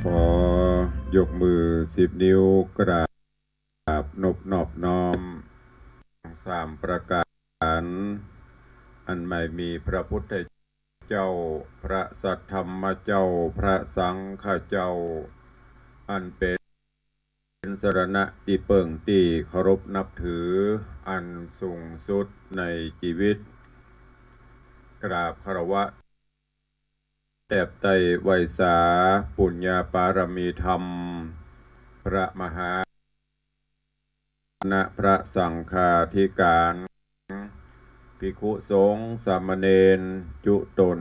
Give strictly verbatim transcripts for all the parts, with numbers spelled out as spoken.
ขอยกมือสิบนิ้วกราบนบนอบน้อม สามประก๋าน อันไม่มีพระพุทธเจ้า พระสัทธรรมเจ้า พระสังฆเจ้า อันเป๋นสรณะตี้เปิ้งตี้เคารพนับถืออันสูงสุดในจีวิต กราบคารวะ แตบไต้ไหว้สาปุญญาปารมีธรรม พระมหาคณะ พระสังฆาธิการ ภิกขุสงฆ์ สามเณร จุ๊ต๋น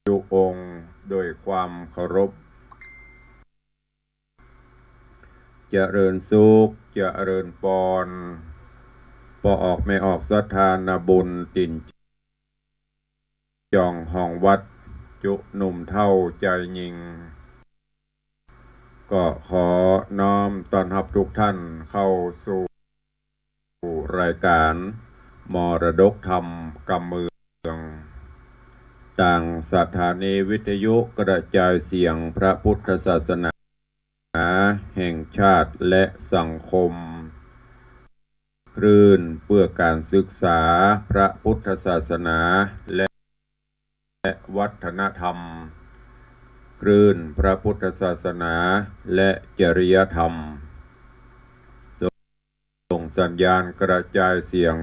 จุ๊องค์ โดยความเคารพ เจริญสุข เจริญปอน ป้อออกแม่ออกศรัทธานาบุญ ตี๋นจ่องห้องวัด จุ๊หนุ่มเฒ่าจายญิง ก็ขอน้อมต้อนฮับทุกท่านเข้าสู่รายการมรดกธรรมกำเมือง ตางสถานีวิทยุกระจายเสียงพระพุทธศาสนาแห่งชาติและสังคม คลื่นเพื่อการศึกษาพระพุทธศาสนาและ และวัฒนธรรม คลื่นพระพุทธศาสนาและจริยธรรม ส่งสัญญาณกระจายเสียง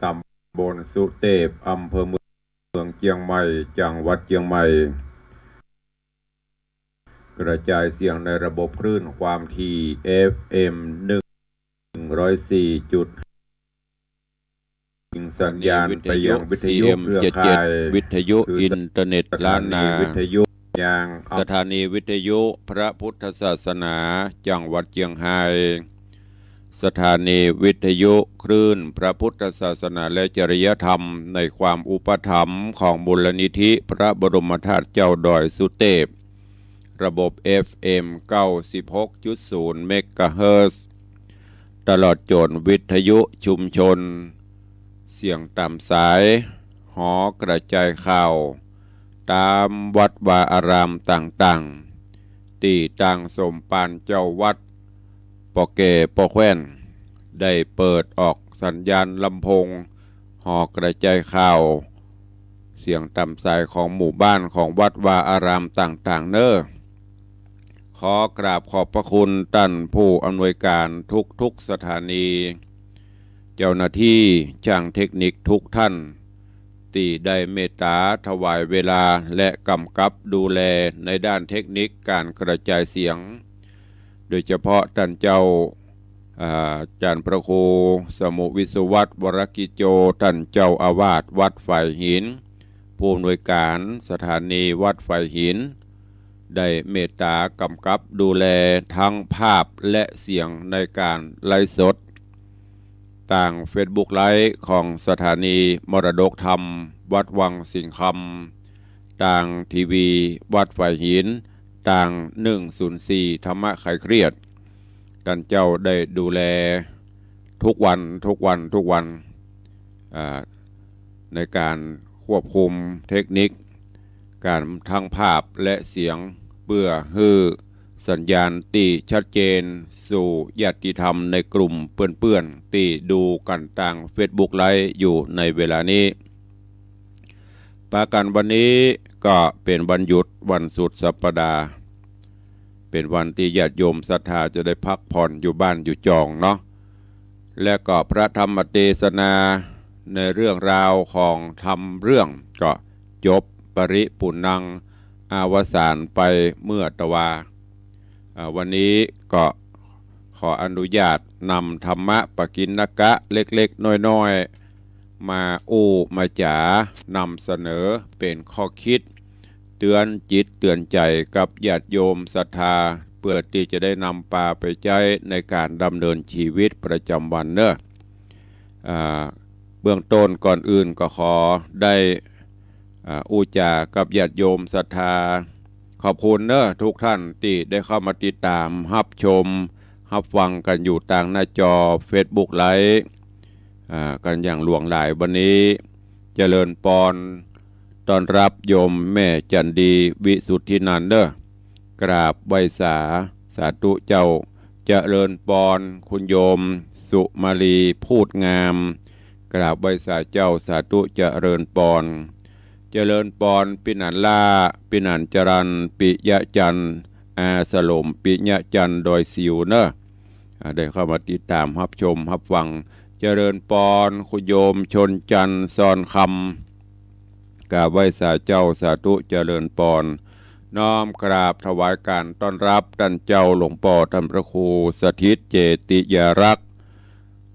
ตำบลสุเตพ อำเภอเมืองเจียงใหม่ จังหวัดเจียงใหม่ กระจายเสียงในระบบคลื่นความถี่ เอฟเอ็ม หนึ่งร้อยสี่จุด สัญญาณไปยังวิทยุเครือข่าย วิทยุอินเทอร์เน็ตล้านนา สถานีวิทยุยาง สถานีวิทยุพระพุทธศาสนาจังหวัดเจียงไฮ้ สถานีวิทยุคลื่นพระพุทธศาสนาและจริยธรรมในความอุปถัมภ์ของมูลนิธิพระบรมธาตุเจ้าดอยสุเตพ ระบบ เอฟเอ็ม เก้าสิบหกจุดศูนย์ เมกะเฮิรตซ์ ตลอดจ๋นวิทยุชุมชน เสียงต๋ามสาย หอกระจายข่าว ต๋ามวัดวาอารามต่างๆ ตี้ตางสมภารเจ้าวัด ป้อแก่ป้อแคว้น ได้เปิดออกสัญญาณลำโพง หอกระจายข่าว เสียงต๋ามสายของหมู่บ้านของวัดวาอารามต่างๆ เน้อ ขอกราบขอบพระคุณต้านผู้อำนวยการทุกๆ สถานี เจ้าหน้าที่ช่างเทคนิคทุกท่าน ตี้ได้เมตต๋าถวายเวลาและกำกับดูแลในด้านเทคนิคการกระจายเสียง โดยเฉพาะต้านเจ้า อ่า อาจ๋ารย์พระครูสมุห์ วิศวัฒน์ วรกิจโจ ต้านเจ้าอาวาสวัดฝายหิน ผู้อำนวยการสถานีวัดฝายหิน ได้เมตต๋ากำกับดูแลทั้งภาพและเสียงในการไลฟ์สด ตางเฟซบุ๊กไลฟ์ของสถานีมรดกธรรมวัดวังสิงห์คำ ตางทีวีวัดฝายหิน ตางหนึ่งศูนย์สี่ธรรมะคลายเครียด ต้านเจ้าได้ดูแลทุกวัน ทุกวัน ทุกวัน อ่า ในการควบคุมเทคนิค การทั้งภาพและเสียง เปื้อหื้อสัญญาณตี้ชัดเจนสู่ญาติธรรมในกลุ่มเปื้อนๆ ตี้ดูกั๋นตางเฟซบุ๊กไลฟ์อยู่ในเวลานี้ ปากั๋นวันนี้ก็เป๋นวันหยุดวันสุดสัปดาห์ เป๋นวันตี้ญาติโยมศรัทธาจะได้พักผ่อนอยู่บ้านอยู่จองเนาะ และก็พระธรรมเตสนาในเรื่องราวของธรรมเรื่องก็จบปริปุณณัง อวสานไปเมื่อตะวา อ่า วันนี้ก็ขออนุญาตนำธรรมะปกิณกะเล็กๆ น้อยๆ มาอู้มาจ๋านำเสนอเป๋นข้อคิด เตื๋อนจิตเตื๋อนใจ๋กับญาติโยมศรัทธา เปื้อตี้จะได้นำปาไปใจ๊ในการดำเนินชีวิตประจำวันเน้อ อ่า เบื้องต้นก่อนอื่นก็ขอได้ อ่า อู้จ๋ากับญาติโยมศรัทธา ขอบคุณเน้อทุกท่านตี้ได้เข้ามาติดต๋ามฮับชมฮับฟังกั๋นอยู่ตางหน้าจอเฟซบุ๊กไลฟ์ อ่า กั๋นอย่างหลวงหลาย วันนี้เจริญปอน ต้อนฮับโยมแม่จันดี วิสุทธินันท์เน้อ กราบไหว้สา สาธุเจ้า เจริญปอน คุณโยม สุมาลี พูดงาม กราบไหว้สาเจ้า สาธุ เจริญปอน เจริญปอน ปี้หนานล่า ปี้หนานจรัญ ปิยะจันทร์ อาสลม ปิยะจันทร์ ดอยสิวเนอะ อ่า ได้เข้ามาติดตามฮับชมฮับฟัง เจริญปอน คุณโยม ชนจันทร์ ซอนคำ กราบไหว้สาเจ้า สาธุ เจริญปอน น้อมกราบถวายการต้อนรับต้านเจ้าหลวงป้อต้านพระครูสถิตเจติยารักษ์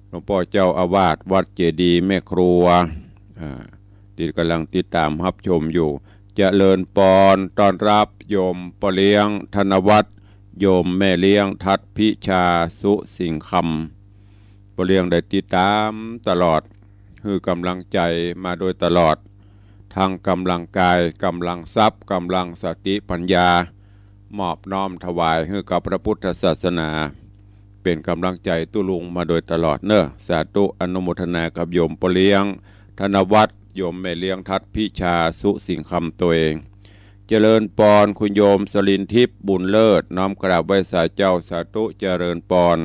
หลวงป้อเจ้าอาวาสวัดเจดีย์แม่ครัว อ่า ตี้ก่ำลังติดตามฮับชมอยู่ เจริญปอน ต้อนรับโยมป้อเลี้ยงธนวัฒน์ โยมแม่เลี้ยงทัดพิชา สุสิงห์คำ ป้อเลี้ยงได้ติดตามตลอด หื้อก๋ำลังใจ๋มาโดยตลอด ตึงก๋ำลังกาย ก๋ำลังทรัพย์ ก๋ำลังสติปัญญา มอบน้อมถวายหื้อกับพระพุทธศาสนา เป๋นก๋ำลังใจ๋ตุ๊ลุงมาโดยตลอดเนอะ สาธุ อนุโมทนากับโยมป้อเลี้ยงธนวัฒน์ โยมแม่เลี้ยงทัดพิชา สุสิงห์คำ ตวย เจริญปอน คุณโยมสลินทิพย์ บุญเลิศ น้อมกราบไหว้สาเจ้า สาธุ เจริญปอน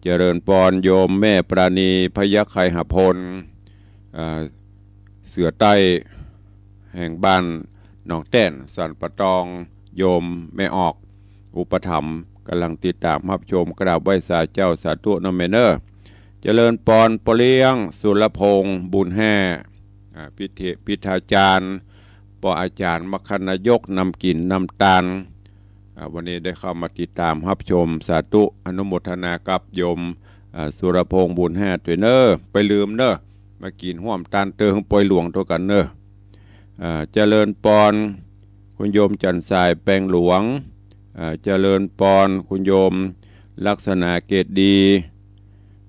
เจริญปอน โยมแม่ปราณี พยัคฆ์ไคหพล อ่า เสือใต้ แห่งบ้านหนองแต้น สันป่าตอง โยมแม่ออก อุปถัมภ์ ก๋ำลังติดตามฮับชม กราบไหว้สาเจ้า สาธุเนอะแม่เนอะ เจริญปอน ป้อเลี้ยง สุรพงษ์ บุญแฮ่ อ่า พิเท พิธาจารย์ ป้ออาจ๋ารย์ มคคนายก นำกิ๋นนำตาน อ่า วันนี้ได้เข้ามาติดตามฮับชม สาธุ อนุโมทนากับโยม อ่า สุรพงษ์ บุญแฮ่ ตวยเนอะ ไปลืมเนอะ มากิ๋นฮ่วมตานเต๊อะ ปอยหลวงตวยกั๋นเนอะ อ่า เจริญปอน คุณโยมจันทร์สาย แปงหลวง อ่า เจริญปอน คุณโยมลักษณะเกตดี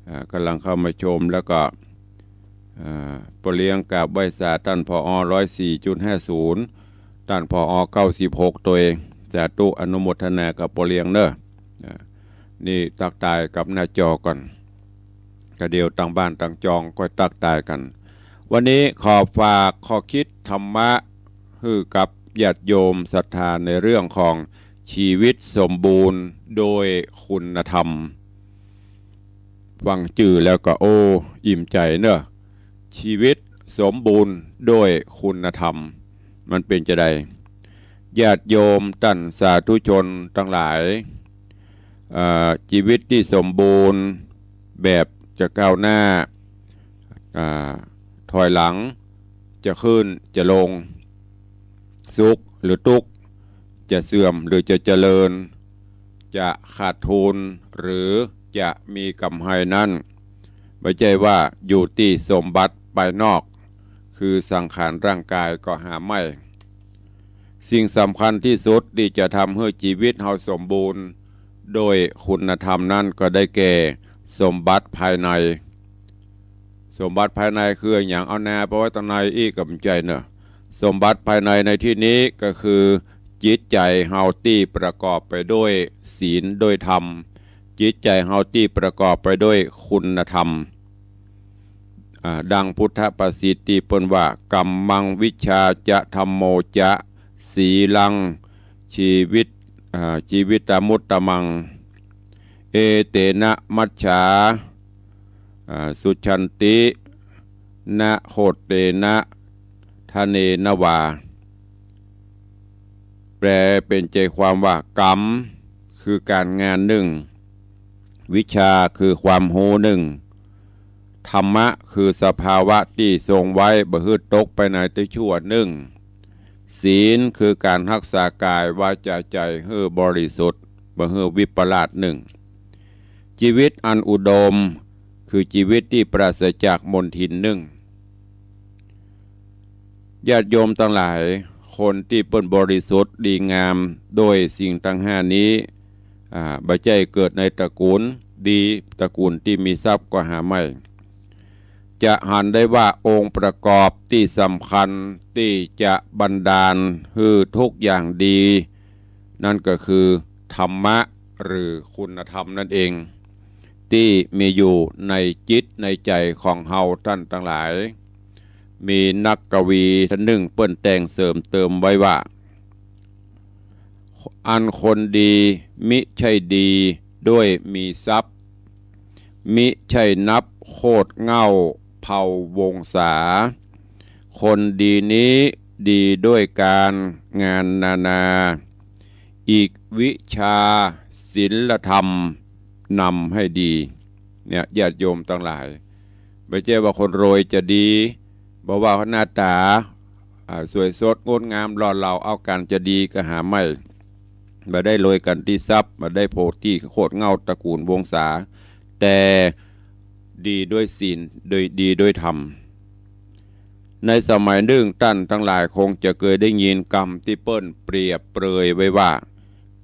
อ่า ก๋ำลังเข้ามาชม แล้วก็ อ่า ป้อเลี้ยงกราบไหว้สาต้าน ผอ ร้อยสี่จุดห้าศูนย์ ต้าน ผอ เก้าสิบหก ตวย สาธุ อนุโมทนากับป้อเลี้ยงเนอะ อ่า นี่ตั๊กตายกับหน้าจอก่อน ก็เดี๋ยวตางบ้านตางจองก็ตั๊กตายกั๋น วันนี้ขอฝากข้อคิดธรรมะหื้อกับญาติโยมศรัทธาในเรื่องของชีวิตสมบูรณ์โดยคุณธรรม ฟังจื้อแล้วก็ โอ้ อิ่มใจ๋เนอะ ชีวิตสมบูรณ์โดยคุณธรรม มันเป๋นจาใด ญาติโยมต้านสาธุชนตังหลาย เอ่อ ชีวิตตี้สมบูรณ์แบบจะก้าวหน้า อ่า ถอยหลัง จะขึ้น จะลง สุขหรือตุ๊กข์ จะเสื่อมหรือจะเจริญ จะขาดทุนหรือจะมีก๋ำไรนั้น บ่ใจ้ว่าอยู่ตี้สมบัติภายนอก คือสังขารร่างกายก็หาไม่ สิ่งสำคัญตี้สุดตี้จะทำหื้อชีวิตเฮาสมบูรณ์โดยคุณธรรมนั้นก็ได้แก่สมบัติภายใน สมบัติภายในคืออะหยัง เอานาไปไว้ตังในอี้ ก็บ่ใจ้เนอะ สมบัติภายในในตี้นี้ก็คือจิตใจ๋เฮาตี้ประกอบไปด้วยศีลด้วยธรรม จิตใจ๋เฮาตี้ประกอบไปด้วยคุณธรรม อ่า ดังพุทธภาษิตตี้เปิ้นว่า กัมมัง วิชชาจะ ธัมโมจะ สีลัง ชีวิต อ่า ชีวิตามุตตมัง เอเตนะ มัจฉา อ่า สุชชันติ นะ โหตเตนะ ทะเนนะวา แปลเป๋นใจความว่า กัม คือก๋านงานนึ่ง วิชชา คือความฮู้นึ่ง ธัมมะ คือสภาวะตี้ทรงไว้บ่หื้อตกไปในตี้ชั่วนึ่ง ศีล คือก๋านฮักษากายวาจาใจ๋หื้อบริสุทธิ์ บ่หื้อวิปลาสนึ่ง ชีวิตอันอุดม คือชีวิตตี้ปราศจากมลทินนึ่ง ญาติโยมตังหลาย คนตี้เปิ้นบริสุทธิ์ดีงามโดยสิ่งตังห้านี้ อ่า บ่ใจ้เกิดในตระกูลดี ตระกูลตี้มีทรัพย์ก็หาไม่ จะหันได้ว่าองค์ประกอบตี้สำคัญตี้จะบันดาลหื้อทุกอย่างดี นั้นก็คือธัมมะหรือคุณธรรมนั้นเอง ตี้มีอยู่ในจิตในใจ๋ของเฮาต้านตังหลาย มีนักกวีต้านนึ่งเปิ้นแต่งเสริมเติมไว้ว่า อ อันคนดีมิใช่ดีด้วยมีทรัพย์ มิใช่นับโคตรเหง้าเผ่าวงศา คนดีนี้ดีด้วยการงานนานา อีกวิชาศีลธรรมนำให้ดี เนี่ย ญาติโยมตังหลาย บ่ใจ้ว่าคนรวยจะดี บ่ว่าหน้าต๋า อ่า สวยสดงดงามหล่อเหลา เอาก๋านจะดีก็หาไม่ บ่ได้รวยกั๋นตี้ทรัพย์ บ่ได้โผตี้โคตรเหง้าตระกูลวงศา แต่ดีด้วยศีล โดยดีด้วยธรรม ในสมัยนึ่งต้านตังหลายคงจะเกยได้ยินกำตี้เปิ้นเปรียบเปรยไว้ว่า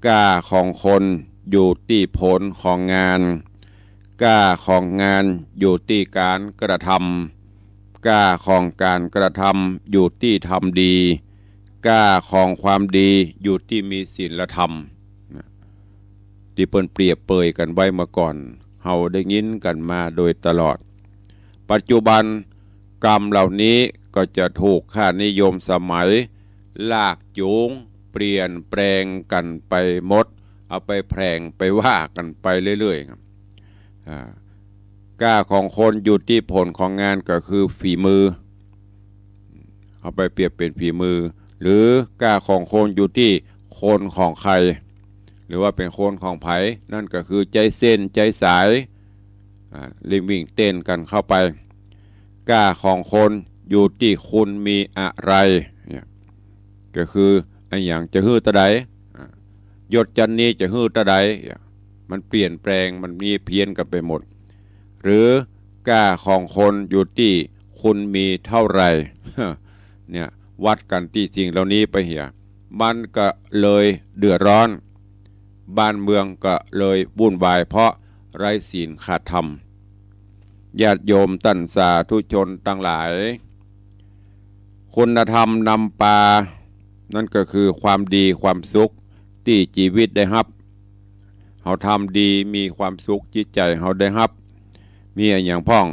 ก้าของคนอยู่ตี้ผลของงาน ก้าของงานอยู่ตี้ก๋านกระทำ ก้าของก๋านกระทำอยู่ตี้ทำดี ก้าของความดีอยู่ตี้มีศีลธรรม ตี้เปิ้นเปรียบเปรยกั๋นไว้เมื่อก่อน เฮาได้ยินกั๋นมาโดยตลอด ปัจจุบันกำเหล่านี้ก็จะถูกค่านิยมสมัยลากจูงเปลี่ยนแปลงกั๋นไปหมด เอาไปแผลงไปว่ากั๋นไปเรื่อยๆ ครับ อ่า ก้าของคนอยู่ตี้ผลของงานก็คือฝีมือ เอาไปเปรียบเป๋นฝีมือ หรือก้าของคนอยู่ตี้คนของใคร หรือว่าเป๋นคนของใผ นั่นก็คือใจ๊เส้นใจ๊สาย อ่า เร่งวิ่งเต้นกั๋นเข้าไป ก้าของคนอยู่ตี้คุณมีอะไร เนี่ย ก็คืออะหยังจะหื้อเต้าใด อ่า ยศจั๊นนี้จะหื้อเต้าใด เนี่ย มันเปลี่ยนแปลง มันมีเพี้ยนกั๋นไปหมด หรือก้าของคนอยู่ตี้คุณมีเท่าไหร่ เนี่ย วัดกั๋นตี้สิ่งเหล่านี้ไปเหีย มันก็เลยเดือดร้อน บ้านเมืองก็เลยวุ่นวายเพราะไร้ศีลขาดธรรม ญาติโยมต้านสาธุชนตังหลาย คุณธรรมนำปา นั่นก็คือความดีความสุขตี้จีวิตได้ฮับ เฮาทำดีมีความสุขจิตใจ๋เฮาได้ฮับ มีอะหยังพ่อง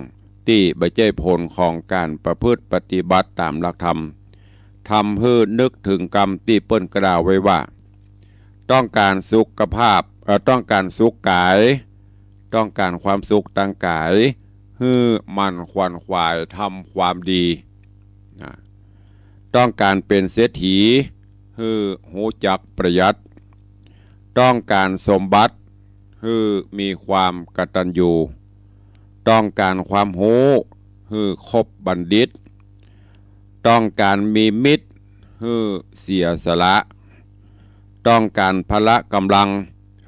ตี้บ่ใจ้ผลของก๋านประพฤติปฏิบัติต๋ามหลักธรรม ทำหื้อนึกเถิงกำตี้เปิ้นกล่าวไว้ว่า ต้องก๋านสุขภาพ เอ่อ ต้องก๋านสุขก๋าย ต้องก๋านความสุขตางก๋าย หื้อหมั่นขวนขวายทำความดี นะ ต้องก๋านเป๋นเศรษฐี หื้อฮู้จักประหยัด ต้องก๋านสมบัติ หื้อมีความกตัญญู ต้องก๋านความฮู้ หื้อคบบัณฑิต ต้องก๋านมีมิตร หื้อเสียสละ ต้องก๋านพละก๋ำลัง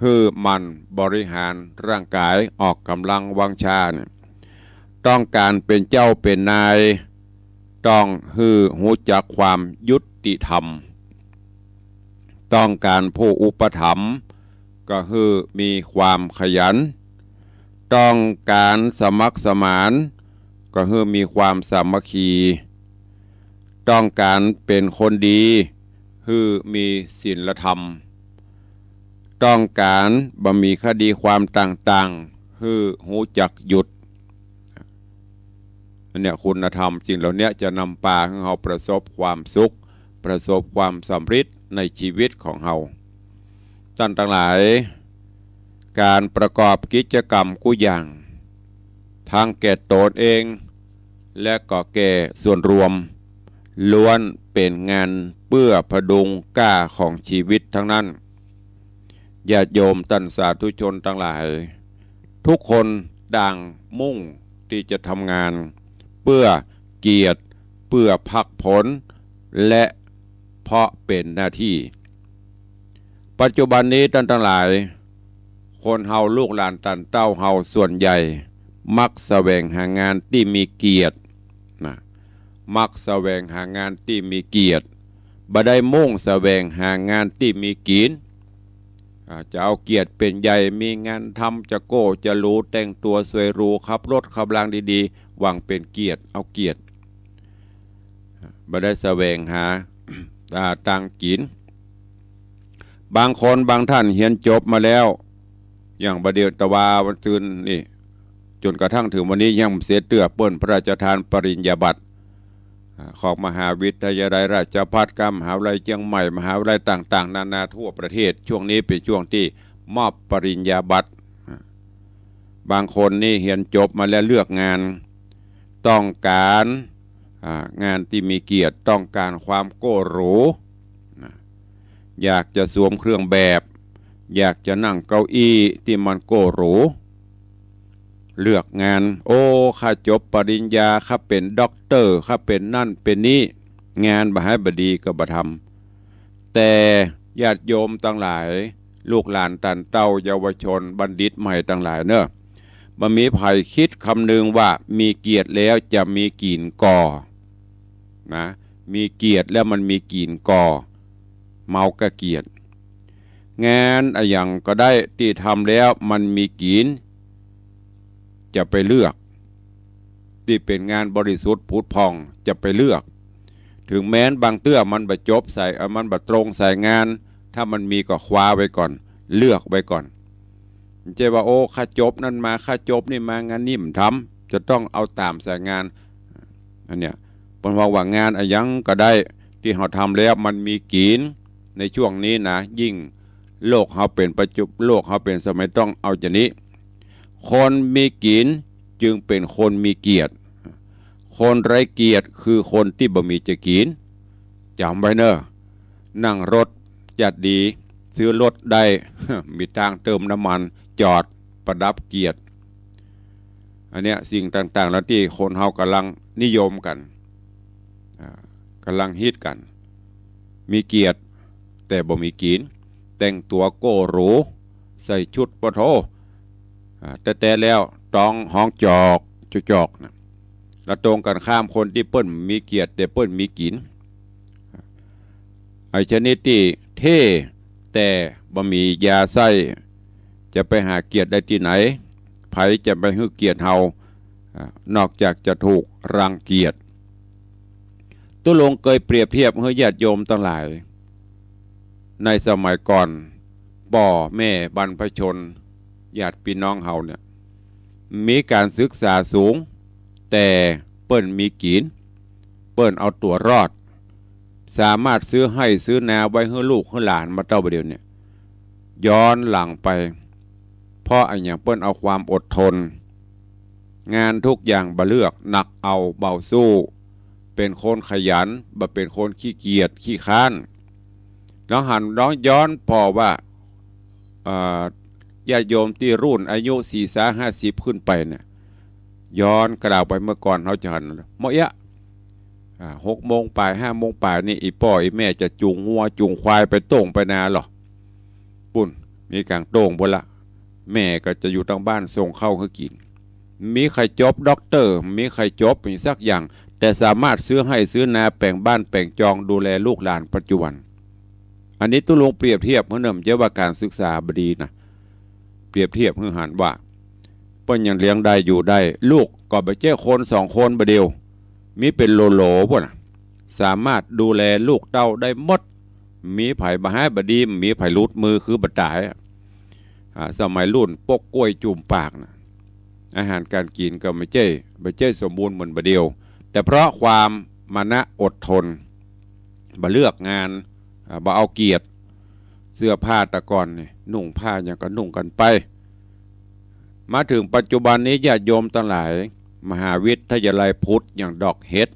หื้อหมั่นบริหารร่างก๋าย ออกก๋ำลังวังชา เนี่ย ต้องก๋านเป๋นเจ้าเป๋นนาย ต้องหื้อฮู้จักความยุติธรรม ต้องก๋านผู้อุปถัมภ์ ก็หื้อมีความขยัน ต้องก๋านสมัครสมาน ก็หื้อมีความสามัคคี ต้องก๋านเป๋นคนดี หื้อมีศีลธรรม ต้องก๋านบ่มีคดีความต่างๆ หื้อฮู้จักหยุด อันเนี้ย คุณธรรมสิ่งเหล่าเนี้ยจะนำปาหื้อเฮาประสบความสุข ประสบความสำเร็จในจีวิตของเฮา ต้านตังหลาย ก๋านประกอบกิจกรรมกู้อย่าง ตึงแก่ต๋นเอง และก็แก่ส่วนรวม ล้วนเป๋นงานเปื้อผดุงก้าของจีวิตตังนั้น ญาติโยมต้านสาธุชนตังหลาย ทุกคนต่างมุ่งตี้จะทำงาน เปื้อเกียรติ เปื้อภักผล และเพราะเป๋นหน้าตี้ ปัจจุบันนี้ต้านตังหลาย คนเฮาลูกหลานต้านเต้าเฮาส่วนใหญ่ มักแสวงหางานตี้มีเกียรติ นะ มักแสวงหางานตี้มีเกียรติ บ่ได้มุ่งแสวงหางานตี้มีกิ๋น อ่า จะเอาเกียรติเป๋นใหญ่ มีงานทำ จะโก้จะหรู แต่งตั๋วสวยหรู ขับรถขับราดีๆ หวังเป๋นเกียรติ เอาเกียรติ บ่ได้แสวงหา อ่า ตางกิ๋น บางคนบางต้านเฮียนจบมาแล้ว อย่างบ่าเดี่ยวตะวาวันซืนนี่ จ๋นกระทั่งเถิงวันนี้ยังบ่เสร็จเตื้อ เปิ้นพระราชทานปริญญาบัตร อ่า ของมหาวิทยาลัยราชภัฏกำ มหาวิทยาลัยเจียงใหม่ มหาวิทยาลัยต่างๆ นานาทั่วประเทศ ช่วงนี้เป๋นช่วงตี้มอบปริญญาบัตร อ่า บางคนนี่เฮียนจบมาแล้วเลือกงาน ต้องก๋าน อ่า งานตี้มีเกียรติ ต้องก๋านความโก้หรู นะ อยากจะสวมเครื่องแบบ อยากจะนั่งเก้าอี้ตี้มันโก้หรู เลือกงาน โอ้ ข้าจบปริญญา ข้าเป๋นด็อกเตอร์ ข้าเป๋นนั่นเป๋นนี้ งานบ่าหายบ่ดีก็บ่ทำ แต่ญาติโยมตังหลาย ลูกหลานต้านเต้า เยาวชน บัณฑิตใหม่ตังหลายเน่อ บ่มีใผคิดคำนึงว่ามีเกียรติแล้วจะมีกิ๋นก่อ นะ มีเกียรติแล้วมันมีกิ๋นก่อ เมาก้าเกียรติ งานอะหยังก็ได้ตี้ทำแล้วมันมีกิ๋น จะไปเลือก ตี้เป๋นงานบริสุทธิ์ผุดผ่อง จะไปเลือก ถึงแม้นบางเตื้อมันบ่จบสาย เอ่อ มันบ่ตรงสายงาน ถ้ามันมีก็คว้าไว้ก่อน เลือกไว้ก่อน บ่ใจ้ว่า โอ้ ข้าจบนั่นมา ข้าจบนี่มา งานนี้บ่ทำ จะต้องเอาต๋ามสายงาน อันเนี้ย เปิ้นว่า ว่างานอะหยังก็ได้ตี้เฮาทำแล้วมันมีกิ๋น ในช่วงนี้นะ ยิ่งโลกเฮาเป๋นปัจจุ โลกเฮาเป๋นสมัย ต้องเอาจานี้ คนมีกิ๋นจึงเป๋นคนมีเกียรติ คนไร้เกียรติคือคนตี้บ่มีจะกิ๋น จ๋ำไว้เน่อ นั่งรถจัดดี ซื้อรถได้ มีตางค์เติมน้ำมัน จอดประดับเกียรติ อันเนี้ยสิ่งต่างๆ เหล่าตี้คนเฮาก่ำลังนิยมกั๋น อ่า ก่ำลังฮิตกั๋น มีเกียรติแต่บ่มีกิ๋น แต่งตั๋วโก้หรู ใส่ชุดปะโถ อ่า แต๊ๆ แล้วต้องฮ้องจอก จอกๆ นะ แล้วตรงกั๋นข้าม คนตี้เปิ้นมีเกียรติแต่เปิ้นมีกิ๋น ไอ้ชนิดตี้เท่แต่บ่มียาใส้ จะไปหาเกียรติได้ตี้ไหน ใผจะไปหื้อเกียรติเฮา อ่า นอกจากจะถูกรังเกียจ ตุ๊ลุงเกยเปรียบเทียบหื้อญาติโยมตังหลาย ในสมัยก่อน ป้อแม่บรรพชน ญาติปี้น้องเฮาเนี่ย มีก๋านศึกษาสูง แต่เปิ้นมีกิ๋น เปิ้นเอาตั๋วรอด สามารถซื้อไฮ่ซื้อนาไว้หื้อลูกหื้อหลานมาเต้าบ่าเดี่ยวเนี่ย ย้อนหลังไป เพราะอะหยัง เปิ้นเอาความอดทน งานทุกอย่างบ่เลือก หนักเอาเบาสู้ เป๋นคนขยัน บ่เป๋นคนขี้เกียจขี้คร้าน ลองหัน ลองย้อนผ่อว่า เอ่อ ญาติโยมตี้รุ่นอายุสี่สิบห้าสิบขึ้นไปเนี่ย ย้อนกล่าวไปเมื่อก่อน เฮาจะหัน เมื่อเอี้ยะ อ่า หกโมงป๋าย ห้าโมงป๋ายนี่ อี่ป้ออี่แม่จะจูงงัวจูงควายไปโต้งไปนาลอ ปู๊น มีก๋างโต้งปู๊นละ แม่ก็จะอยู่ตังบ้านส่งข้าวหื้อกิ๋น มีใผจบด็อกเตอร์ มีใผจบอะหยังสักอย่าง แต่สามารถซื้อไฮ่ซื้อนา แป๋งบ้านแป๋งจอง ดูแลลูกหลานปัจจุบัน อันนี้ตุ๊ลุงเปรียบเทียบหื้อเน่อ บ่ใจ้ว่าก๋านศึกษาบ่ดีนะ เปรียบเทียบหื้อหันว่า เปิ้นยังเลี้ยงได้อยู่ได้ ลูกก็บ่ใจ้คนสองคนบ่าเดี่ยว มีเป๋นโหลๆ ปู๊นน่ะ สามารถดูแลลูกเต้าได้หมด มีใผบ่หายบ่ดี มีใผหลุดมือคือบ่ต๋ายอะ อ่า สมัยรุ่นปกกล้วยจุ่มปากน่ะ อาหารก๋านกิ๋นก็บ่ใจ้ บ่ใจ้สมบูรณ์เหมือนบ่าเดี่ยว แต่เพราะความมานะอดทน บ่เลือกงาน อ่า บ่เอาเกียรติ เสื้อผ้าแต่ก่อนนี่ นุ่งผ้าหยังก็นุ่งกั๋นไป มาเถิงปัจจุบันนี้ ญาติโยมตังหลาย มหาวิทยาลัยพุทธอย่างดอกเห็ด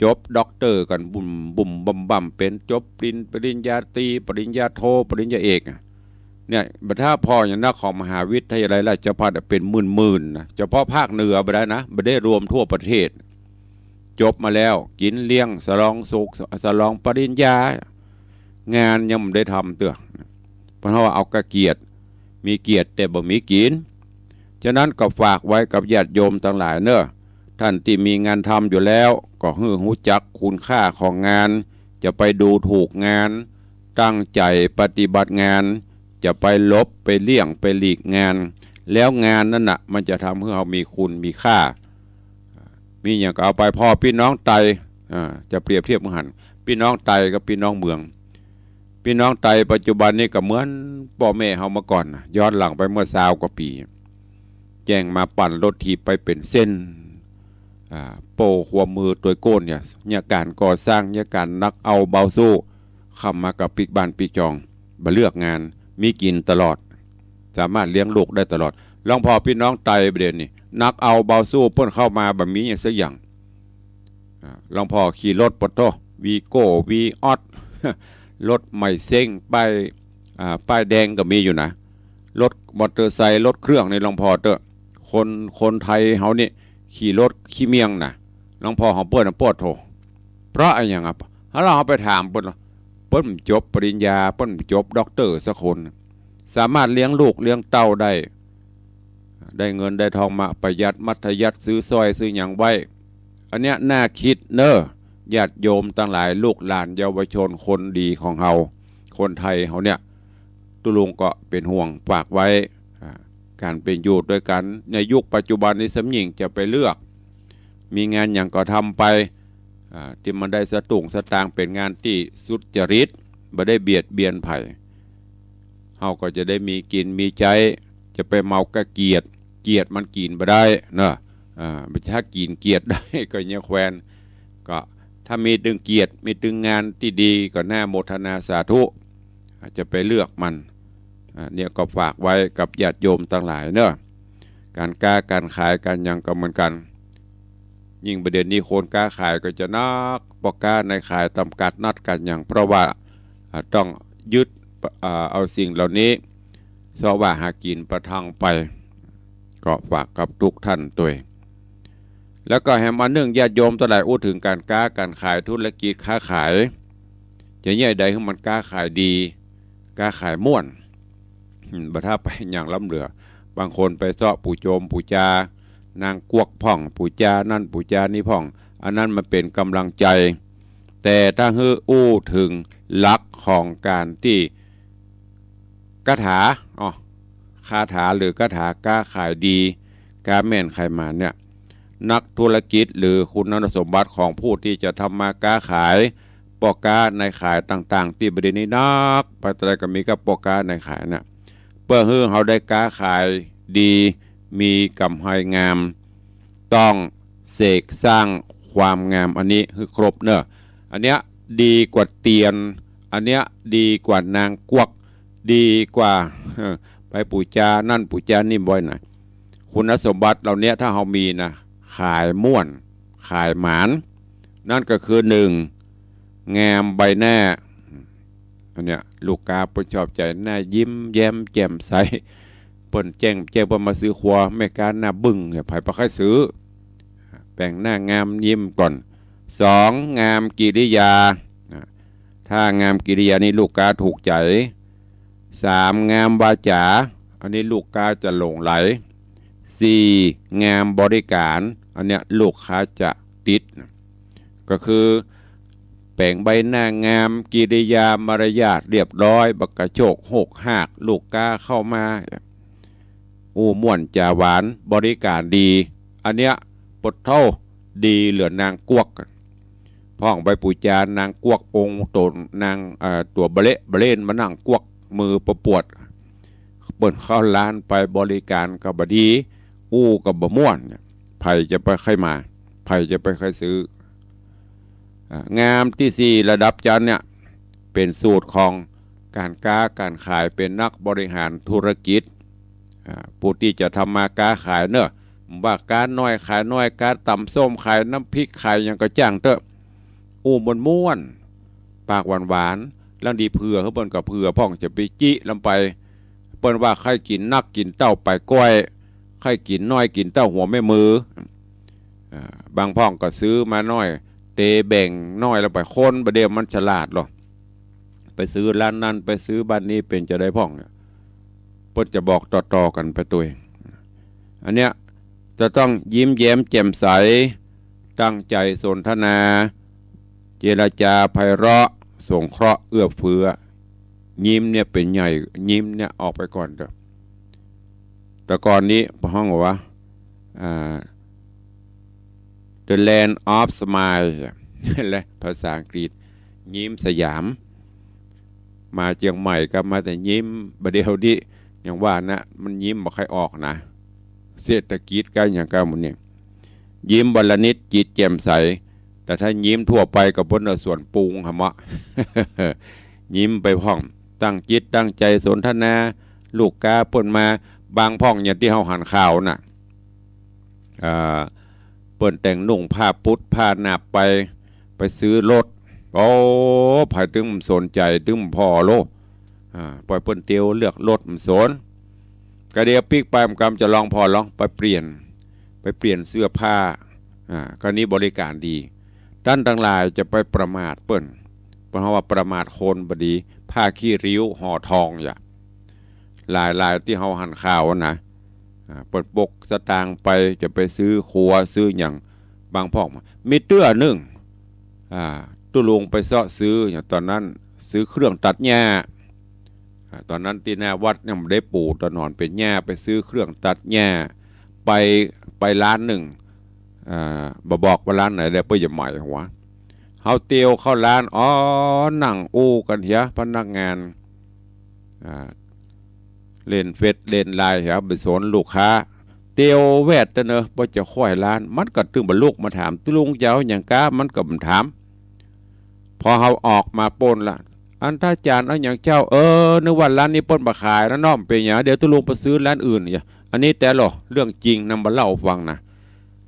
จบด็อกเตอร์กั๋นบุ่มบุ่มบ่ำบ่ำ เป๋นจบปริญ ปริญญาตรี ปริญญาโท ปริญญาเอกอะ เนี่ย บ่าถ้าผ่ออย่างนักของมหาวิทยาลัยราชภัฏอะ เป๋นหมื่นๆ นะ เฉพาะภาคเหนือบ่าได้นะ บ่ได้รวมทั่วประเทศ จบมาแล้ว กิ๋นเลี้ยง สลองสุข สลองปริญญา งานยังบ่ได้ทำเตื้อ เพราะว่าเอาก้าเกียรติ มีเกียรติแต่บ่มีกิ๋น ฉะนั้นก็ฝากไว้กับญาติโยมตังหลายเน่อ ต้านตี้มีงานทำอยู่แล้ว ก็หื้อฮู้จักคุณค่าของงาน จะไปดูถูกงาน ตั้งใจ๋ปฏิบัติงาน จะไปหลบ ไปเลี่ยง ไปหลีกงาน แล้วงานนั้นน่ะ มันจะทำหื้อเฮามีคุณมีค่า มีหยังก็เอาไป ผ่อปี้น้องไต อ่า จะเปรียบเทียบหื้อหัน ปี้น้องไตกับปี้น้องเมือง ปี้น้องไตปัจจุบันนี้ก็เหมือนป้อแม่เฮาเมื่อก่อนน่ะ ย้อนหลังไปเมื่อซาวกว่าปี๋ แจ้งมาปั่นรถถีบไปเป๋นเส้น อ่า โป้ขัวมือตวยโก้นเนี่ย เยียะก๋านก่อสร้าง เยียะก๋านหนักเอาเบาสู้ เข้ามาก็ปิ๊กบ้านปิ๊กจอง บ่เลือกงาน มีกิ๋นตลอด สามารถเลี้ยงลูกได้ตลอด ลองผ่อปี้น้องไตบ่าเดี่ยวนี้ หนักเอาเบาสู้ เปิ้นเข้ามาบ่มีหยังสักอย่าง อ่า ลองผ่อขี่รถ ปะโธ่ วีโก้ วีออส รถใหม่เซ้ง ป้าย อ่า ป้ายแดงก็มีอยู่นะ รถมอเตอร์ไซค์ รถเครื่องนี่ลองผ่อเต๊อะ คน คนไทยเฮานี่ ขี่รถขี้เมียงน่ะ ลองผ่อของเปิ้นน่ะ ปะโธ่ เพราะอะหยังอะ ถ้าเฮาไปถามเปิ้น เปิ้นจบปริญญา เปิ้นจบด็อกเตอร์สักคน สามารถเลี้ยงลูกเลี้ยงเต้าได้ ได้เงินได้ทองมาประหยัดมัธยัสถ์ ซื้อสร้อยซื้อหยังไว้ อันเนี้ยน่าคิดเน้อ ญาติโยมตังหลาย ลูกหลานเยาวชนคนดีของเฮา คนไทยเฮาเนี่ย ตุ๊ลุงก็เป๋นห่วงฝากไว้ อ่า ก๋านเป๋นอยู่ตวยกั๋นในยุคปัจจุบันนี้ สำหญิงจะไปเลือก มีงานหยังก็ทำไป อ่า ตี้มันได้สตุ้งสตางค์ เป๋นงานตี้สุจริต บ่ได้เบียดเบียนใผ เฮาก็จะได้มีกิ๋นมีใจ๊ จะไปเมาก้าเกียรติ เกียรติมันกิ๋นบ่ได้เนาะ อ่า ถ้ากิ๋นเกียรติได้ก็เยียะแควน ก็ถ้ามีตึงเกียรติ มีตึงงานตี้ดีก็น่าโมทนาสาธุ อาจจะไปเลือกมัน อ่า เนี่ยก็ฝากไว้กับญาติโยมตังหลายเนาะ ก๋านก๊าก๋านขายก๋านหยังก็เหมือนกั๋น ยิ่งบ่าเดี่ยวนี้คนก๊าขายก็จะหนัก ป้อก๊านายขายตำกัดนัดกั๋นหยัง เพราะว่า อ่า ต้องยึด อ่า เอาสิ่งเหล่านี้ เซาะว่าหากิ๋นประทังไป ก็ฝากกับทุกท่านตวย แล้วก็แหมอันนึ่ง ญาติโยมตังหลายอู้เถิงก๋านก๊าก๋านขาย ธุรกิจค้าขาย จะเยียะใดหื้อมันก๊าขายดี ก๊าขายม่วน อืม บ่ถ้าไปหยังล้ำเหลือ บางคนไปเซาะปู๋โจมปู๋จา นางกวักพ่อง ปู๋จานั่นปู๋จานี่พ่อง อันนั้นมันเป๋นก๋ำลังใจ๋ แต่ถ้าหื้ออู้เถิงหลักของก๋านตี้ คาถา อ๋อ คาถาหรือคาถาก๊าขายดี ก๊าแม่นขายหมานเนี่ย นักธุรกิจหรือคุณสมบัติของผู้ที่จะทำมาก๊าขาย ป้อก๊านายขายต่างๆ ตี้บ่าเดี่ยวนี้นัก ไปตะใดก็มีกับป้อก๊านายขายน่ะ เปื้อหื้อเฮาได้ก๊าขายดี มีก๋ำไรงาม ต้องเสกสร้างความงามอันนี้หื้อครบเนาะ อันเนี้ยดีกว่าเตียน อันเนี้ยดีกว่านางกวัก ดีกว่า เอ่อ ไปปู๋จานั่นปู๋จานี่บ่อยนะ คุณสมบัติเหล่าเนี้ยถ้าเฮามีนะ ขายม่วน ขายหมาน นั่นก็คือ นึ่ง งามใบหน้า อันเนี้ยลูกก๊าเปิ้นชอบใจ๋ หน้ายิ้มแย้มแจ่มใส เปิ้นแจ้ง แจ้งเปิ้นมาซื้อครัว แม่ก๊าหน้าบึ้งเนี่ย ใผบ่ใค่ซื้อ แป๋งหน้างามยิ้มก่อน สอง งามกิริยา อ่ะ ถ้างามกิริยานี่ลูกก๊าถูกใจ๋ สาม งามวาจา อันนี้ลูกก๊าจะหลงใหล สี่ งามบริก๋าร อันเนี้ยลูกค้าจะติด ก็คือแป๋งใบหน้างาม กิริยามารยาทเรียบร้อย บ่กระโชกโฮกฮาก ลูกก๊าเข้ามา อู้ม่วนจ๋าหวาน บริก๋ารดี อันเนี้ยปะโธ่ ดีเหลือนางกวัก พ่องไปปู๋จานางกวักองค์โตนาง เอ่อ ตั๋วบะเละบะเล่นมานั่งกวักมือประปวด เปิ้นเข้าร้านไปบริก๋ารก็บ่ดี อู้ก็บ่ม่วน ใผจะไปใค่มา ใผจะไปใค่ซื้อ อ่า งามตี้สี่ระดับจันทร์เนี่ย เป๋นสูตรของก๋านก๊าก๋านขาย เป๋นนักบริหารธุรกิจ อ่า ผู้ตี้จะทำมาก๊าขายเนาะ ว่าก๊าน้อยขายน้อย ก๊าตำส้ม ขายน้ำพริก ขายหยังก็จ้างเต๊อะ อู้ม่วนๆ ปากหวานๆ ลางดีเผื่อหื้อเปิ้นก็เผื่อพ่อง จะไปจิล้ำไป เปิ้นว่าใค่กิ๋นนักกิ๋นเต้าไปก้อย ใค่กิ๋นน้อยกิ๋นเต้าหัวแม่มือ อ่า บางพ่องก็ซื้อมาน้อย เตแบ่งน้อยแล้วไป คนบ่าเดี่ยวมันฉลาดหรอก ไปซื้อร้านนั้น ไปซื้อบ้านนี้ เป๋นจะใดพ่องเนี่ย เปิ้นจะบอกต่อๆ กั๋นไปตวย อันเนี้ยจะต้องยิ้มแย้มแจ่มใส ตั้งใจ๋สนทนา เจรจาไพเราะ สงเคราะห์เอื้อเฟื้อ ยิ้มเนี่ยเป๋นใหญ่ ยิ้มเนี่ยออกไปก่อนเต๊อะ แต่ก่อนนี้พ่องบอกว่า อ่า The Land of Smile และภาษาอังกฤษ ยิ้มสยาม มาเจียงใหม่ก็มาแต่ยิ้ม บ่าเดี่ยวนี้ยังว่านะ มันยิ้มบ่ใค่ออกนะ เศรษฐกิจก็อย่างก็หมดเนี่ย ยิ้มวันละนิดจิตแจ่มใส แต่ถ้ายิ้มทั่วไปก็เปิ้นว่าส่วนปรุงหะเมาะ ยิ้มไปพ่อง ตั้งจิตตั้งใจ๋สนทนา ลูกค้าเปิ้นมา บางพ่องอย่างตี้เฮาหันข่าวน่ะ อ่า เปิ้นแต่งนุ่งผ้าปุ๊ดผ้าหนาบไป ไปซื้อรถ โอ้ ใผตึงบ่สนใจ๋ ตึงบ่ผ่อโล อ่า ปล่อยเปิ้นเตียวเลือกรถบ่สน กะเดี๋ยวปิ๊กไปมันกำจะลองผ่อลอง ไปเปลี่ยน ไปเปลี่ยนเสื้อผ้า อ่า กะนี้บริการดี ต้านตังหลายจะไปประมาทเปิ้น เพราะว่าประมาทคนบ่ดี ผ้าขี้ริ้วห่อทองอย่า หลายๆ ตี้เฮาหันข่าวนะ อ่า เปิ้นปกสตางค์ไปจะไปซื้อครัวซื้อหยัง บางพ่องมา มีเตื้อนึ่ง อ่า ตุ๊ลุงไปเซาะซื้อ อย่างต๋อนนั้นซื้อเครื่องตัดหญ้า อ่า ต๋อนนั้นตี้หน้าวัดยังบ่ได้ปูตะหนอนเป๋นหญ้า ไปซื้อเครื่องตัดหญ้า ไป ไปร้านนึ่ง อ่า บ่บอกว่าร้านไหนเด้อ เปื้อจะหมายหัว เฮาเตียวเข้าร้าน อ๋อ นั่งอู้กั๋นเหีย พนักงาน อ่า เล่นเฟซเล่นไลน์เหีย บ่สนลูกค้า เตียวแวดเต๊อะเนอะ บ่จะค่อยร้าน มันก็ตึงบ่ลุกมาถาม ตุ๊ลุงจะเอาหยังก๊า มันก็บ่ถาม พอเฮาออกมาป๊นละ อันต้านจารย์เอาหยังเจ้า เออ นึกว่าร้านนี้เปิ้นบ่ขายแล้วเนาะ เป๋นหยัง เดี๋ยวตุ๊ลุงไปซื้อร้านอื่นอย่า อันนี้แต๊ลอ เรื่องจริงนำมาเล่าฟังนะ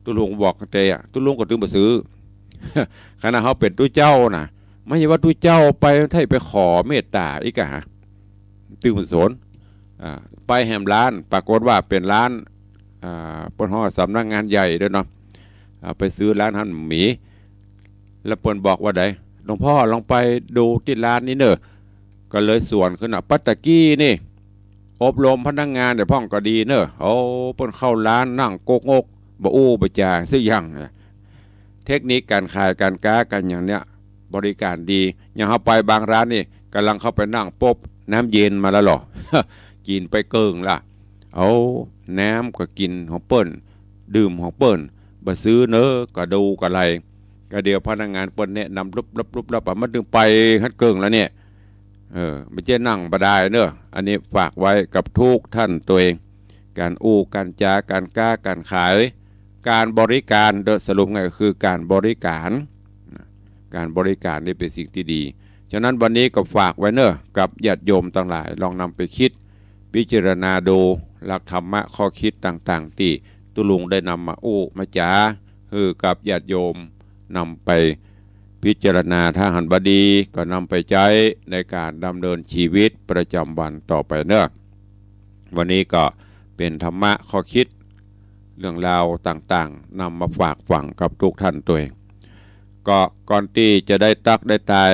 ตุ๊ลุงบอกแต๊อะ ตุ๊ลุงก็ตึงบ่ซื้อ ขนาดเฮาเป๋นตุ๊เจ้านะ ไม่ใช่ว่าตุ๊เจ้าไปไถ่ไปขอเมตต๋าอีกอะฮะ ตึงบ่สน อ่า ไปแหมร้าน ปรากฏว่าเป๋นร้าน อ่า เปิ้นฮ้องสำนักงานใหญ่ด้วยเนาะ อ่า ไปซื้อร้านหั้นบ่มี แล้วเปิ้นบอกว่าใด หลวงพ่อลองไปดูตี้ร้านนี้เน่อ ก็เลยสวนขึ้นน่ะ ปัตตะกี้นี่ อบรมพนักงานเดี๋ยวพ่องก็ดีเน่อ โอ้ เปิ้นเข้าร้านนั่งกกงก บ่อู้บ่จาสักอย่าง เทคนิคก๋านขายก๋านก๊าก๋านหยังเนี่ย บริการดี อย่างเฮาไปบางร้านนี่ ก่ำลังเข้าไปนั่งปุ๊บ น้ำเย็นมาแล้วลอ กิ๋นไปเกิ่งละ เอา น้ำก็กิ๋นของเปิ้น ดื่มของเปิ้น บ่ซื้อเน่อ ก็ดูกะไร กะเดี๋ยวพนักงานเปิ้นแนะนำลุบลับลุบลับอะ มันตึงไปหั้นเกิ่งแล้วเนี่ย เออ บ่ใจ้นั่งบ่ดายเน่อ อันนี้ฝากไว้กับทุกท่านตวย ก๋านอู้ก๋านจาก๋านก๊าก๋านขาย ก๋านบริการเด้อ สรุปง่ายก็คือก๋านบริการ ก๋านบริการนี่เป๋นสิ่งตี้ดี ฉะนั้นวันนี้ก็ฝากไว้เน่อ กับญาติโยมตังหลาย ลองนำไปกึ๊ด พิจารณาดู หลักธรรมะข้อกึ๊ดต่างๆ ตี้ตุ๊ลุงได้นำมาอู้มาจ๋า หื้อกับญาติโยมนำไปพิจารณา ถ้าหันบ่ดีก็นำไปใจ๊ในก๋านดำเนินชีวิตประจ๋ำวันต่อไปเน่อ วันนี้ก็เป๋นธรรมะข้อกึ๊ด เรื่องราวต่างๆ นำมาฝากฝังกับทุกท่านตวย ก็ก่อนตี้จะได้ตั๊กได้ตาย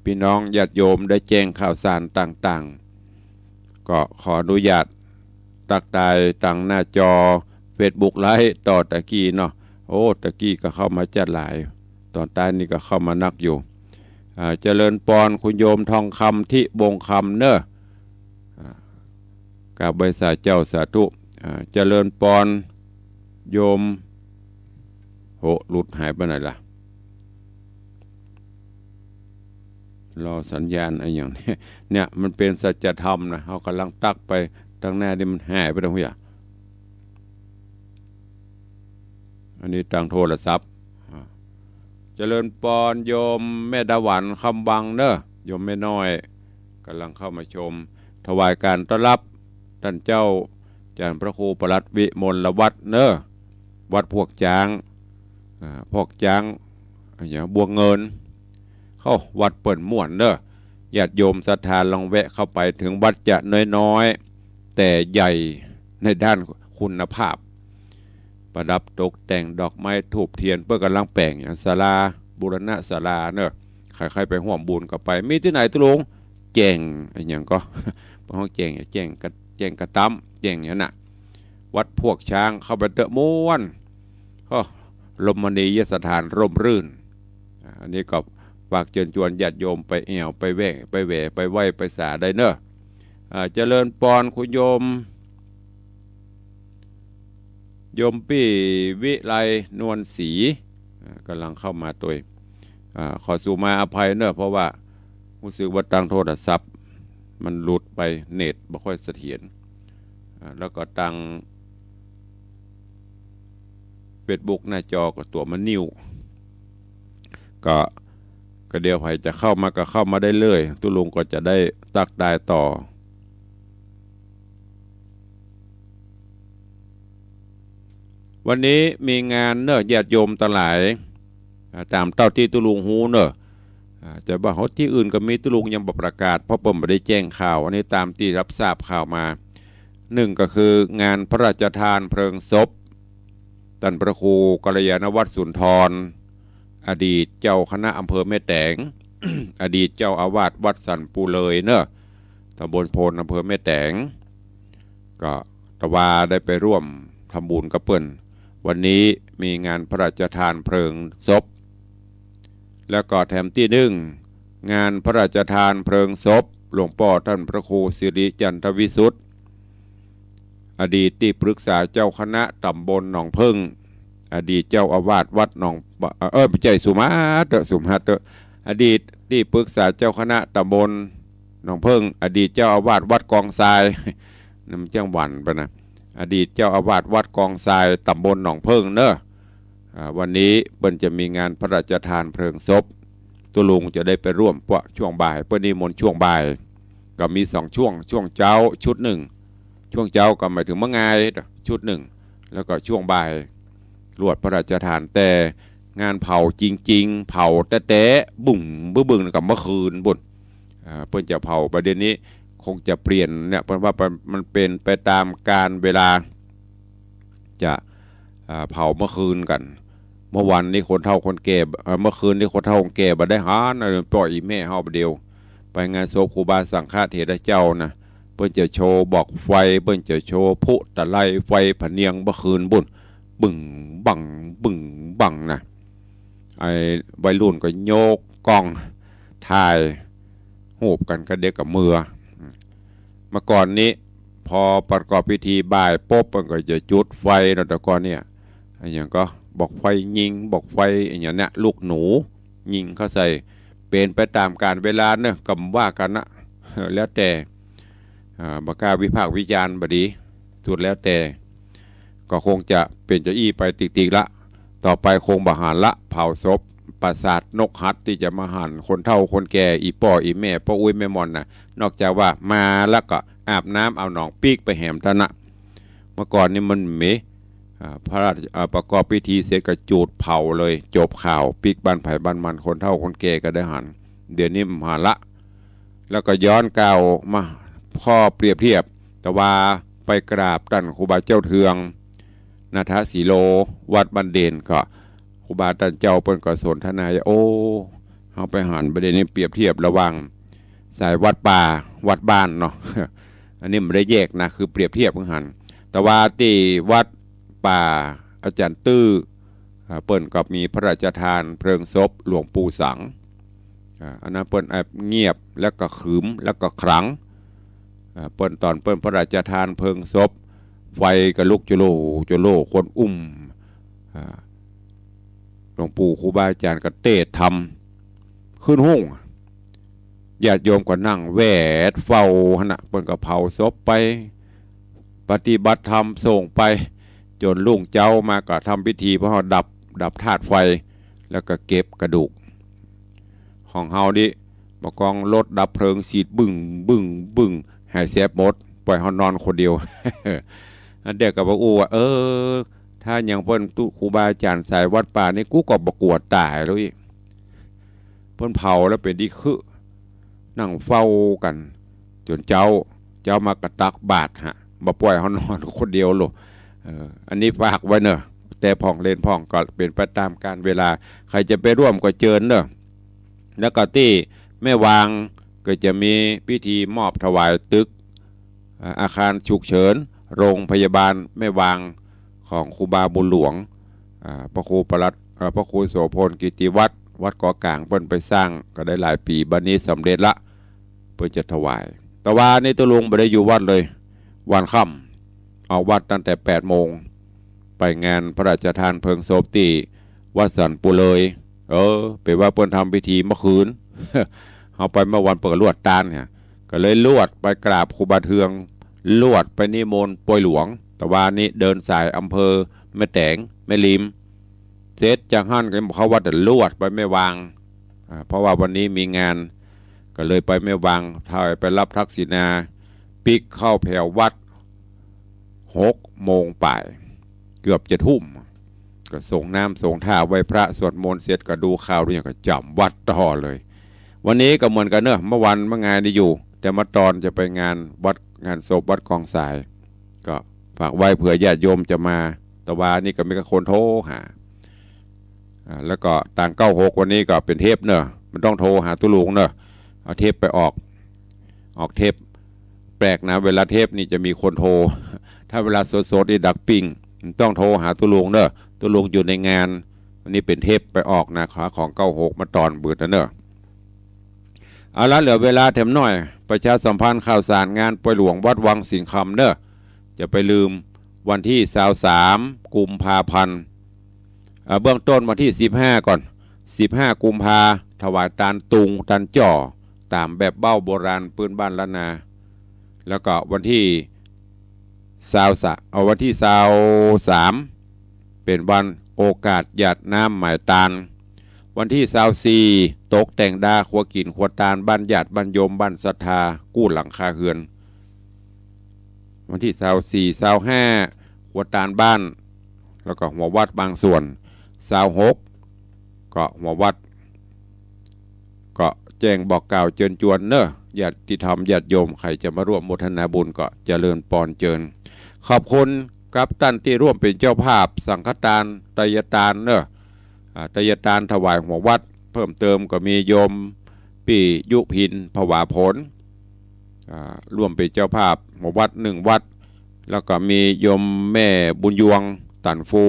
ปี้น้องญาติโยมได้แจ้งข่าวสารต่างๆ ก็ขออนุญาตตั๊กตายตางหน้าจอเฟซบุ๊กไลฟ์ต่อตะกี้เนาะ โอ้ ตะกี้ก็เข้ามาจัดหลาย ต๋อนต้านนี่ก็เข้ามานักอยู่ อ่า เจริญปอนคุณโยมทองคำ ทิวงศ์คำเน่อ อ่า กราบไหว้สาเจ้าสาธุ อ่า เจริญปอนโยม โห หลุดหายไปไหนล่ะ รอสัญญาณอะหยังเนี่ย เนี่ย มันเป๋นสัจธรรมนะ เฮาก่ำลังตั๊กไปตางหน้านี่มันหายไปตางหั้น อันนี้ตางโทรศัพท์ อ่า เจริญปอนโยมแม่ดาหวันคำวังเน่อ โยมแม่น้อย ก่ำลังเข้ามาชม ถวายก๋านต้อนฮับต้านเจ้า อาจ๋ารย์พระครูปลัดวิมลวัฒน์เน่อ วัดพวกจ๊าง อ่า พวกจ๊าง อะหยัง บัวเงิน เข้าวัดเปิ้นม่วนเน่อ ญาติโยมศรัทธาลองแวะเข้าไป เถิงวัดจะน้อยๆ แต่ใหญ่ในด้านคุณภาพ ประดับตกแต่งดอกไม้ธูปเตียน เปิ้นก่ำลังแป๋งหยัง ศาลา บูรณะศาลาเน่อ ใผๆ ไปฮ่วมบุญก็ไป มีตี้ไหนตุ๊ลุง แจ่งอะหยังก็ เปิ้นฮ้องแจ่ง แจ่งกะ แจ่งกะต๊ำ แจ่งหยังน่ะ วัดพวกจ๊าง เข้าไปเต๊อะม่วน โอ้ รมณียสถานร่มรื่น อ่า อันนี้ก็ฝากเจิญจวนญาติโยมไปแอ่ว ไปแว่ ไปแหว่ ไปไหว้ ไปสาได้เน่อ อ่า เจริญปอนคุณโยม โยมปี้วิไลนวลศรี อ่า ก่ำลังเข้ามาตวย อ่า ขอสู่มาอภัยเน่อ เพราะว่าฮู้สึกว่าตางโทรศัพท์มันหลุดไป เน็ตบ่ค่อยเสถียร อ่า แล้วก็ตาง Facebook หน้าจอก็ตั๋วมันนิ่ว ก็ ก็เดี๋ยวใผจะเข้ามาก็เข้ามาได้เลย ตุ๊ลุงก็จะได้ตักทายต่อ วันนี้มีงานเน่อ ญาติโยมตังหลาย อ่า ต๋ามเต้าตี้ตุ๊ลุงฮู้เน่อ อ่า จะว่าตี้อื่นก็มี ตุ๊ลุงยังบ่ประกาศ เพราะเปิ้นบ่ได้แจ้งข่าว อันนี้ต๋ามตี้ฮับทราบข่าวมา นึ่งก็คืองานพระราชทานเพลิงศพ ต้านพระครูกัลยาณวัฒน์สุนทร อดีตเจ้าคณะอำเภอแม่แตง อดีตเจ้าอาวาสวัดสันปูเลยเน่อ ตำบลโพน อำเภอแม่แตง ก็ตะวาได้ไปร่วมทำบุญกับเปิ้น วันนี้มีงานพระราชทานเพลิงศพ แล้วก็แถมตี้นึ่ง งานพระราชทานเพลิงศพหลวงป้อต้านพระครูสิริจันทวิสุทธิ์ อดีตตี้ปรึกษาเจ้าคณะตำบลหนองผึ้ง อดีตเจ้าอาวาสวัดหนอง เอ่อ บ่ใจ้ สุมหัตเต๊อะ สุมหัตเต๊อะ อดีตตี้ปรึกษาเจ้าคณะตำบลหนองผึ้ง อดีตเจ้าอาวาสวัดกองทราย น้ำเจียงหวันไปนะ อดีตเจ้าอาวาสวัดกองทราย ตำบลหนองผึ้งเน่อ อ่า วันนี้เปิ้นจะมีงานพระราชทานเพลิงศพ ตุ๊ลุงจะได้ไปร่วม เพราะช่วงบ่าย เปิ้นนิมนต์ช่วงบ่าย ก็มีสองช่วง ช่วงเจ๊าชุดนึ่ง ช่วงเจ๊าก็หมายถึงเมื่องายชุดนึ่ง แล้วก็ช่วงบ่ายรวดพระราชทาน แต่งานเผาจริงๆ เผาแต๊ๆ บึ้งบึ้งบึ้งกับเมื่อคืนปู๊น อ่า เปิ้นจะเผา บ่าเดี่ยวนี้คงจะเปลี่ยนเนี่ย เปิ้นว่ามันเป๋นไปต๋ามกาลเวลา จะ อ่า เผาเมื่อคืนกั๋น เมื่อวันนี้คนเฒ่าคนแก่ เอ่อ เมื่อคืนนี้คนเฒ่าคนแก่บ่ได้หัน เออ ป้ออีแม่เฮาบ่าเดี่ยว ไปงานศพครูบาสังฆเถระเจ้านะ เปิ้นจะโชว์บอกไฟ เปิ้นจะโชว์พลุตะไล ไฟผะเนียงเมื่อคืนปู๊น บึ้งบั้ง บึ้งบั้งนะ ไอ้วัยรุ่นก็ยกกล้องถ่ายรูปกั๋น ก็เดี๋ยวก็เมือ เมื่อก่อนนี้ พอประกอบพิธีบ่ายปุ๊บ มันก็จะจุดไฟเนาะ แต่ก่อนเนี่ย อะหยังก็บอกไฟยิง บอกไฟอะหยังเนี่ย ลูกหนูยิงเข้าใส่ เป๋นไปต๋ามกาลเวลาเนาะ ก็ว่ากั๋นนะ แล้วแต่ อ่า บ่กล้าวิพากษ์วิจารณ์บ่ดี สุดแล้วแต่ ก็คงจะเป๋นจาอี้ไปติกๆ ละ ต่อไปคงบ่หันละ เผาศพ ประสาทนกหัดตี้จะมาหันคนเฒ่าคนแก่ อีป้ออีแม่ ป้ออุ๊ยแม่หม่อนน่ะ นอกจากว่ามาแล้วก็อาบน้ำเอาหนองปิ๊กไปแหมเต้านั้น เมื่อก่อนนี้มันมี อ่า พระราช อ่า ประกอบพิธีเสร็จก็จุดเผาเลย จบข่าว ปิ๊กบ้านใผบ้านมัน คนเฒ่าคนแก่ก็ได้หัน เดี๋ยวนี้บ่หันละ แล้วก็ย้อนกล่าวมาข้อเปรียบเทียบ ตะวาไปกราบต้านครูบาเจ้าเทือง นาถสีโล วัดบ้านเด่น ก็ครูบาต้านเจ้าเปิ้นก็สนทนา โอ้ เฮาไปหันประเด็นนี้เปรียบเทียบระหว่างสายวัดป่าวัดบ้านเนาะ อันนี้บ่ได้แยกนะ คือเปรียบเทียบหัน ตะวาตี้วัดป่าอาจารย์ตื้อ อ่า เปิ้นก็มีพระราชทานเพลิงศพหลวงปู่สัง อ่า อันนั้นเปิ้นแอบเงียบแล้วก็ขรึมแล้วก็ขลัง อ่า เปิ้นต๋อนเปิ้นพระราชทานเพลิงศพ ไฟก็ลุกจุโลจุโล คนอุ้ม อ่า หลวงปู่ครูบาอาจารย์ก็เตศน์ธรรมขึ้นฮู้ ญาติโยมก็นั่งแวดเฝ้าหั้นน่ะ เปิ้นก็เผาศพไป ปฏิบัติธรรมส่งไป จ๋นรุ่งเจ๊ามาก็ทำพิธี พอดับ ดับธาตุไฟ แล้วก็เก็บกระดูก ของเฮานี่ บ่ากองรถดับเพลิงสีดบึ้ง บึ้ง บึ้ง หายแสบหมด ปล่อยเฮานอนคนเดียว อันเดียวก็บ่อู้ว่า เออ ถ้าหยังเปิ้นตุ๊ ครูบาอาจารย์สายวัดป่านี่ กูก็บ่กั๋วต๋ายแล้วอี้ เปิ้นเผาแล้วเป๋นตี้คือ นั่งเฝ้ากั๋นจ๋นเจ๊า เจ๊ามาก็ตักบาตรหะ บ่ปล่อยเฮานอนคนเดียวโล เออ อันนี้ฝากไว้เนาะ แต่พ่องเล่นพ่องก็เป๋นไปต๋ามกาลเวลา ใผจะไปร่วมก็เจิญเนาะ แล้วก็ตี้แม่วางก็จะมีพิธีมอบถวายตึก อ่า อาคารฉุกเฉินโรงพยาบาลแม่วางของครูบาบุญหลวง อ่า พระครูประหลัด อ่า พระครูโสภณกิตติวัฒน์ วัดเกาะกลาง เปิ้นไปสร้างก็ได้หลายปี๋ บัดนี้สำเร็จละ เปิ้นจะถวาย ตะวานี้ตุ๊ลุงบ่ได้อยู่วัดเลย วันค่ำ ออกวัดตั้งแต่แปดโมง ไปงานพระราชทานเพลิงศพตี้วัดสันปูเลย เออ เป๋นว่าเปิ้นทำพิธีเมื่อคืน เฮาไปเมื่อวันเปิ้นก็ลวดตานเนี่ย ก็เลยลวดไปกราบครูบาเทือง ลวดไปนิมนต์ปอยหลวง ตะวานี้เดินสายอำเภอแม่แตง แม่ริม เสร็จจากหั้นก็เขาว่าแต่ลวดไปแม่วาง อ่า เพราะว่าวันนี้มีงาน ก็เลยไปแม่วาง ถ่ายไปฮับทักษิณา ปิ๊กเข้าแผววัด หกโมงปลาย เกือบจะทุ่ม ก็สรงน้ำสรงท่าไหว้พระสวดมนต์เสร็จก็ดูข่าวดูหยังก็จ๋ำวัดต่อเลย วันนี้ก็เหมือนกั๋นเนาะ เมื่อวันเมื่องานนี้อยู่ แต่เมื่อตอนจะไปงานวัด งานศพวัดกองสาย ก็ฝากไว้เผื่อญาติโยมจะมา แต่ว่านี่ก็มีคนโทรหา อ่า แล้วก็ตางเก้าหกวันนี้ก็เป๋นเทปเนาะ มันต้องโทรหาตุ๊ลุงเนาะ เอาเทปไปออก ออกเทป แปลกนะ เวลาเทปนี่จะมีคนโทร ถ้าเวลาสดๆ นี่ดักปิ้ง มันต้องโทรหาตุ๊ลุงเนาะ ตุ๊ลุงอยู่ในงาน อันนี้เป๋นเทปไปออกนะ ของเก้าหกมาตอนเบิดนะเนาะ เอาละ เหลือเวลาแถมหน้อย ประชาสัมพันธ์ข่าวสารงานปอยหลวงวัดวังสิงห์คำเนาะ จะไปลืม วันตี้ซาวสาม กุมภาพันธ์ อ่า เบื้องต้นวันตี้สิบห้าก่อน สิบห้า กุมภา ถวายตานตุง ตานจ้อ ต๋ามแบบเบ้าโบราณปื้นบ้านล้านนา แล้วก็วันตี้ซาวสะ เอาวันตี้ซาวสาม เป๋นวันโอกาสหยาดน้ำหมายตาน วันตี้ซาวสี่ ตกแต่งดาครัวกิ๋นครัวตานบ้านญาติบ้านโยมบ้านศรัทธากู้หลังคาเฮือน วันตี้ซาวสี่ ซาวห้า ครัวตานบ้าน แล้วก็หัววัดบางส่วน ซาวหก ก็หัววัด ก็แจ้งบอกกล่าวเจิญจวนเนาะ ญาติธรรมญาติโยมใผจะมาร่วมโมทนาบุญก็เจริญปอนเจิญ ขอบคุณกับต้านตี้ร่วมเป๋นเจ้าภาพสังฆตาน ไตรยตานเนาะ อ่า ไตรยตานถวายหัววัด เพิ่มเติมก็มีโยมปี้ยุพิน ผวาผล อ่า ร่วมเป๋นเจ้าภาพหัววัดหนึ่งวัด แล้วก็มีโยมแม่บุญยวง ตันฟู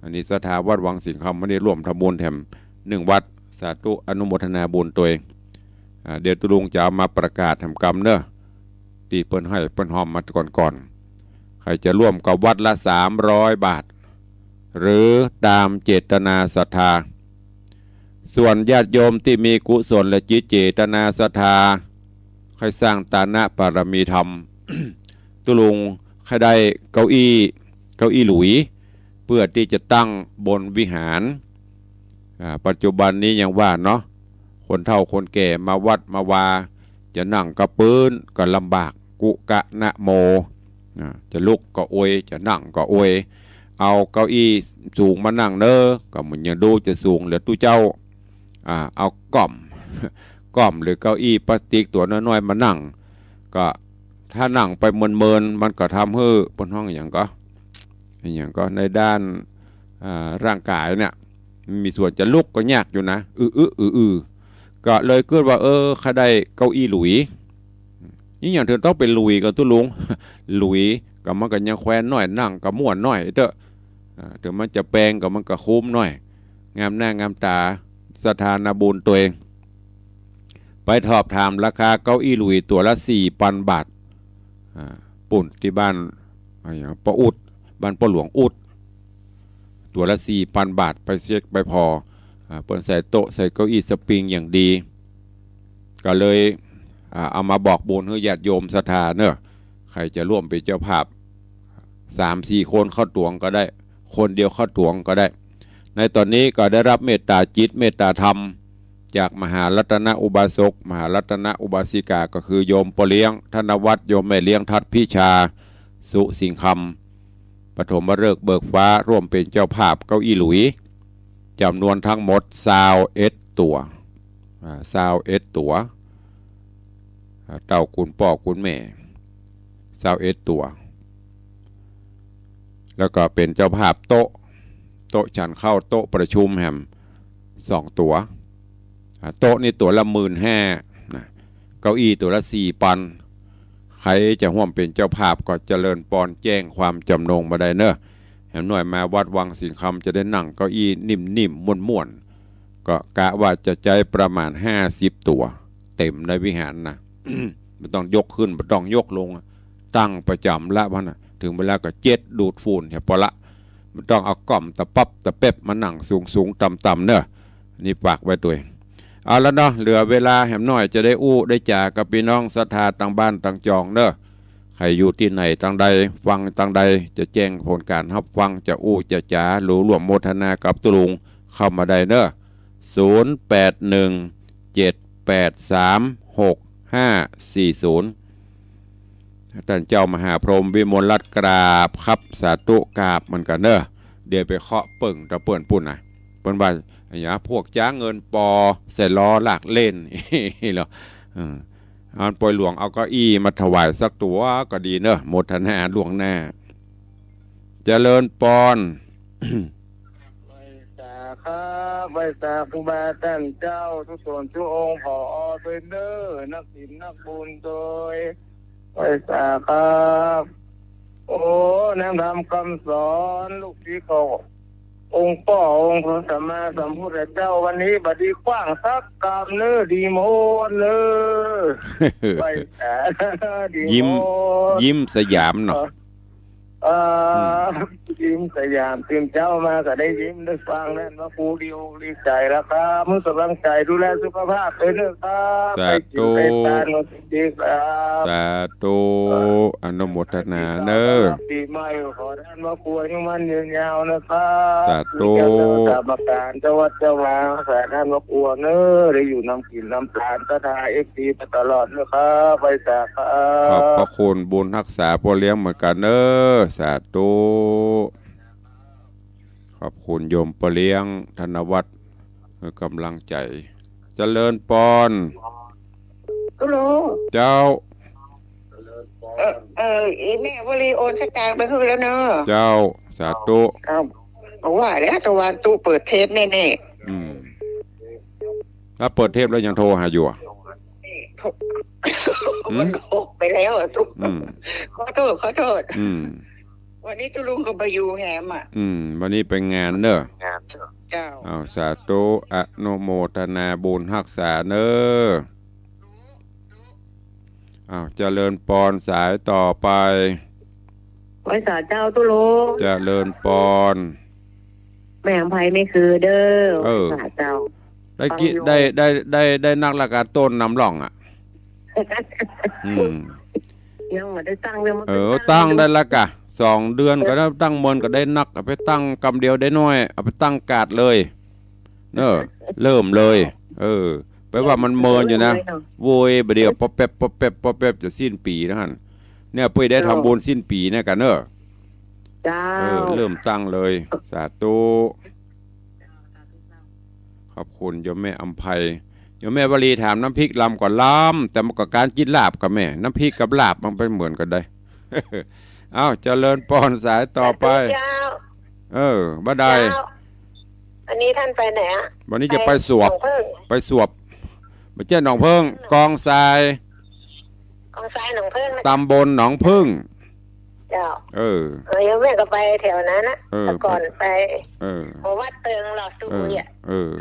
อันนี้ศรัทธาวัดวังสิงห์คำ วันนี้ร่วมทำบุญแถมหนึ่งวัด สาธุอนุโมทนาบุญตวย อ่า เดี๋ยวตุ๊ลุงจะเอามาประกาศแถมกำเนาะ ตี้เปิ้นไห้เปิ้นฮอมมาก่อนๆ ใผจะร่วมก็วัดละสามร้อยบาท หรือต๋ามเจตนาศรัทธา ส่วนญาติโยมตี้มีกุศลและจิตเจตนาศรัทธา ใค่สร้างตานะปารมีธรรม ตุ๊ลุงใค่ได้เก้าอี้ เก้าอี้หลุย เพื่อตี้จะตั้งบนวิหาร อ่า ปัจจุบันนี้ยังว่าเนาะ คนเฒ่าคนแก่มาวัดมาวา จะนั่งกับปื้นก็ลำบาก กุกะนะโม อ่า จะลุกก็อวย จะนั่งก็อวย เอาเก้าอี้สูงมานั่งเนาะ ก็เหมือนยังดูจะสูงเหลือตุ๊เจ้า อ่า เอาก้อม ก้อมหรือเก้าอี้พลาสติกตั๋วน้อยๆ มานั่ง ก็ถ้านั่งไปเมินๆ มันก็ทำหื้อ เปิ้นฮ้องหยังก่อ หยังก่อ ในด้าน อ่า ร่างก๋ายเนี่ย มันมีส่วนจะลุกก็ยากอยู่นะ อื้อๆ อื้อๆ ก็เลยกึ๊ดว่า เออ ใค่ได้เก้าอี้หลุย นี่หยังเถิงต้องเป๋นหลุยก่อตุ๊ลุง หลุยก็มันก็ยังแควนน้อย นั่งก็ม่วนน้อยเต๊อะ อ่า เถิงมันจะแปงก็มันก็คุ้มน้อย งามหน้างามต๋า ศรัทธานาบุญตวย ไปสอบถามราคาเก้าอี้หลุยตั๋วละสี่ปันบาท อ่า ปู๊นตี้บ้าน อ่า หยัง ป้ออุด บ้านป้อหลวงอุด ตั๋วละสี่ปันบาท ไปเช็คไปผ่อ อ่า เปิ้นใส่โต๊ะใส่เก้าอี้สปริงอย่างดี ก็เลย อ่า เอามาบอกบุญหื้อญาติโยมศรัทธาเนาะ ใผจะร่วมเป๋นเจ้าภาพ สามสี่คนเข้าตั๋วก็ได้ คนเดียวเข้าตั๋วก็ได้ ในต๋อนนี้ก็ได้ฮับเมตต๋าจิตเมตต๋าธรรม จากมหารัตนอุบาสก มหารัตนอุบาสิกา ก็คือโยมป้อเลี้ยงธนวัฒน์ โยมแม่เลี้ยงทัดพิชา สุสิงห์คำ ปฐมฤกษ์เบิกฟ้า ร่วมเป๋นเจ้าภาพเก้าอี้หลุย จ๋ำนวนทั้งหมดซาวเอ็ดตั๋ว อ่า ซาวเอ็ดตั๋ว อ่า เต้าคุณป้อคุณแม่ ซาวเอ็ดตั๋ว แล้วก็เป๋นเจ้าภาพโต๊ะ โต๊ะฉันข้าว โต๊ะประชุมแหมสองตั๋ว อ่า โต๊ะนี่ตั๋วละหมื่นห้านะ เก้าอี้ตั๋วละสี่ปัน ใผจะฮ่วมเป๋นเจ้าภาพก็เจริญปอนแจ้งความจ๋ำนงมาได้เนาะ แหมหน้อยมาวัดวังสิงห์คำจะได้นั่งเก้าอี้นิ่มๆ ม่วนๆ ก็กะว่าจะใจ๊ประมาณห้าสิบตั๋ว เต๋มในวิหารนะ บ่ต้องยกขึ้น บ่ต้องยกลง ตั้งประจ๋ำละหั้นน่ะ เถิงเวลาก็เจ็ดดูดฝุ่นเหียปอละ บ่ต้องเอาก้อมตะปับตะเป๊บมานั่งสูงๆ ต่ำๆ เนาะ นี่ฝากไว้ตวย เอาละเนาะ เหลือเวลาแหมหน้อยจะได้อู้ได้จ๋ากับปี้น้องศรัทธาตางบ้านตางจองเนาะ ใผ อายุตี้ไหนตังใด ฟังตังใด จะแจ้งผลก๋านฮับฟัง จะอู้จะจ๋า หรือร่วมโมทนากับตุ๊ลุง เข้ามาได้เน้อ ศูนย์แปดหนึ่ง เจ็ดแปดสาม หกห้าสี่ศูนย์ ต้านเจ้ามหาพรหมวิมลรัตน์ กราบครับ สาธุ กราบเหมือนกั๋นเน้อ เดี๋ยวไปเคาะเปิ้งตะเปิ้นปู้นน่ะ เปิ้นว่า อะหยัง พวกจ๊างเงินปอ ใส่ล้อลากเล่น เหรอ เออ อันปอยหลวงเอาเก้าอี้มาถวายสักตั๋วก็ดีเน้อ โมทนาล่วงหน้า เจริญปอน ไหว้สาครับ ไหว้สาครูบาต้านเจ้า ทุกต๋นทุกองค์ ผอ ตวยเน้อ นักศีลนักบุญตวย ไหว้สาครับ โอ้ นำธรรมกำสอน ลูกศิษย์ขององค์ป้อองค์พระสัมมาสัมพุทธเจ้า วันนี้บ่ดีกว้างสักกำเน้อ ดีหมดเน้อ ไหว้สา ดีหมด ยิ้ม ยิ้มสยามเนาะ เออ อืม ยิ้มสยาม ตื่นเจ๊ามาก็ได้ยิ้มได้ฟัง นั่นว่าครูดีอกดีใจ๋แล้วครับ มีก๋ำลังใจ๋ ดูแลสุขภาพตวยเน้อครับ สาธุ ไปกิ๋นไปตานกันดีครับ สาธุ อนุโมทนาเน้อ ปีใหม่ขอต้านว่าครูอายุมั่นยืนยาวนะครับ สาธุ เจ้าคณะกรรมการ เจ้าวัดเจ้าวา สาต้านว่าครูเน้อ ได้อยู่นำกิ๋นนำตาน ศรัทธา เอฟซี ไปตลอดเน้อครับ ไหว้สาครับ ขอบพระคุณบุญฮักษาป้อเลี้ยงเหมือนกั๋นเน้อ สาธุ ขอบคุณโยมป้อเลี้ยง ธนวัฒน์ หื้อก๋ำลังใจ๋ เจริญปอน ฮัลโหล เจ้า เออ เออ อีแม่วลีโอนสตางค์ไปหื้อแล้วเนาะ เจ้า สาธุ เอ้า ว่าแล้วตะวันตุ๊เปิดเทปแน่ๆ อืม ถ้าเปิดเทปแล้วยังโทรหาอยู่อะ โทร หืม มันหกไปแล้วอะตุ๊ อืม ขอโทษ ขอโทษ อืม วันนี้ตุ๊ลุงก็ไปอยู่แหมอะ อืม วันนี้ไปงานเน้อ งานเน้อ เจ้า อ้าว สาธุ อนุโมทนาบุญฮักษาเน้อ อ้าว เจริญปอน สายต่อไป ไหว้สาเจ้าตุ๊ลุง เจริญปอน แม่อำไพไม่คือเด้อ เออ ไหว้สาเจ้า ได้กิ ฟังอยู่ ได้ ได้ ได้ ได้นักละกาต้นนำร่องอะ อืม ยังบ่ได้ตั้ง ยังบ่ เออ ได้ตั้ง ตั้งได้ละกา สองเดือนก็ได้ตั้ง เมินก็ได้นัก เอาไปตั้งกำเดียวได้น้อย เอาไปตั้งกาดเลย เออ เริ่มเลย เออ แปลว่ามันเมินอยู่นะ เริ่มเลยเนาะ โว้ย บ่าเดี่ยว ป๊อบแป๊บ ป๊อบแป๊บ ป๊อบแป๊บ จะสิ้นปี๋นะหั่น เนี่ย ปุ้ยได้ทำบุญสิ้นปี๋เนี่ยกั๋นเน้อ เจ้า เออ เริ่มตั้งเลย สาธุ ขอบคุณโยมแม่อำไพ โยมแม่วลีถามน้ำพริกลำกับลำ แต่มันก็ก๋านกิ๋นลาบกับแม่ น้ำพริกกับลาบมันไปเหมือนกั๋นได้ เอ้า เจริญปอน สายต่อไป สาธุเจ้า เออ บ่าดาย เจ้า วันนี้ต้านไปไหนอะ วันนี้จะไปสวบ ไปหนองผึ้ง ไปสวบ บ่ใจ้หนองผึ้ง กองทราย กองทรายหนองผึ้งนะ ตำบลหนองผึ้ง เจ้า เออ เออ โยมแม่ก็ไปแถวนั้นนะ เออ แต่ก่อนไป เออ หัววัดเติงหลอดตู้ เออ อะ เออ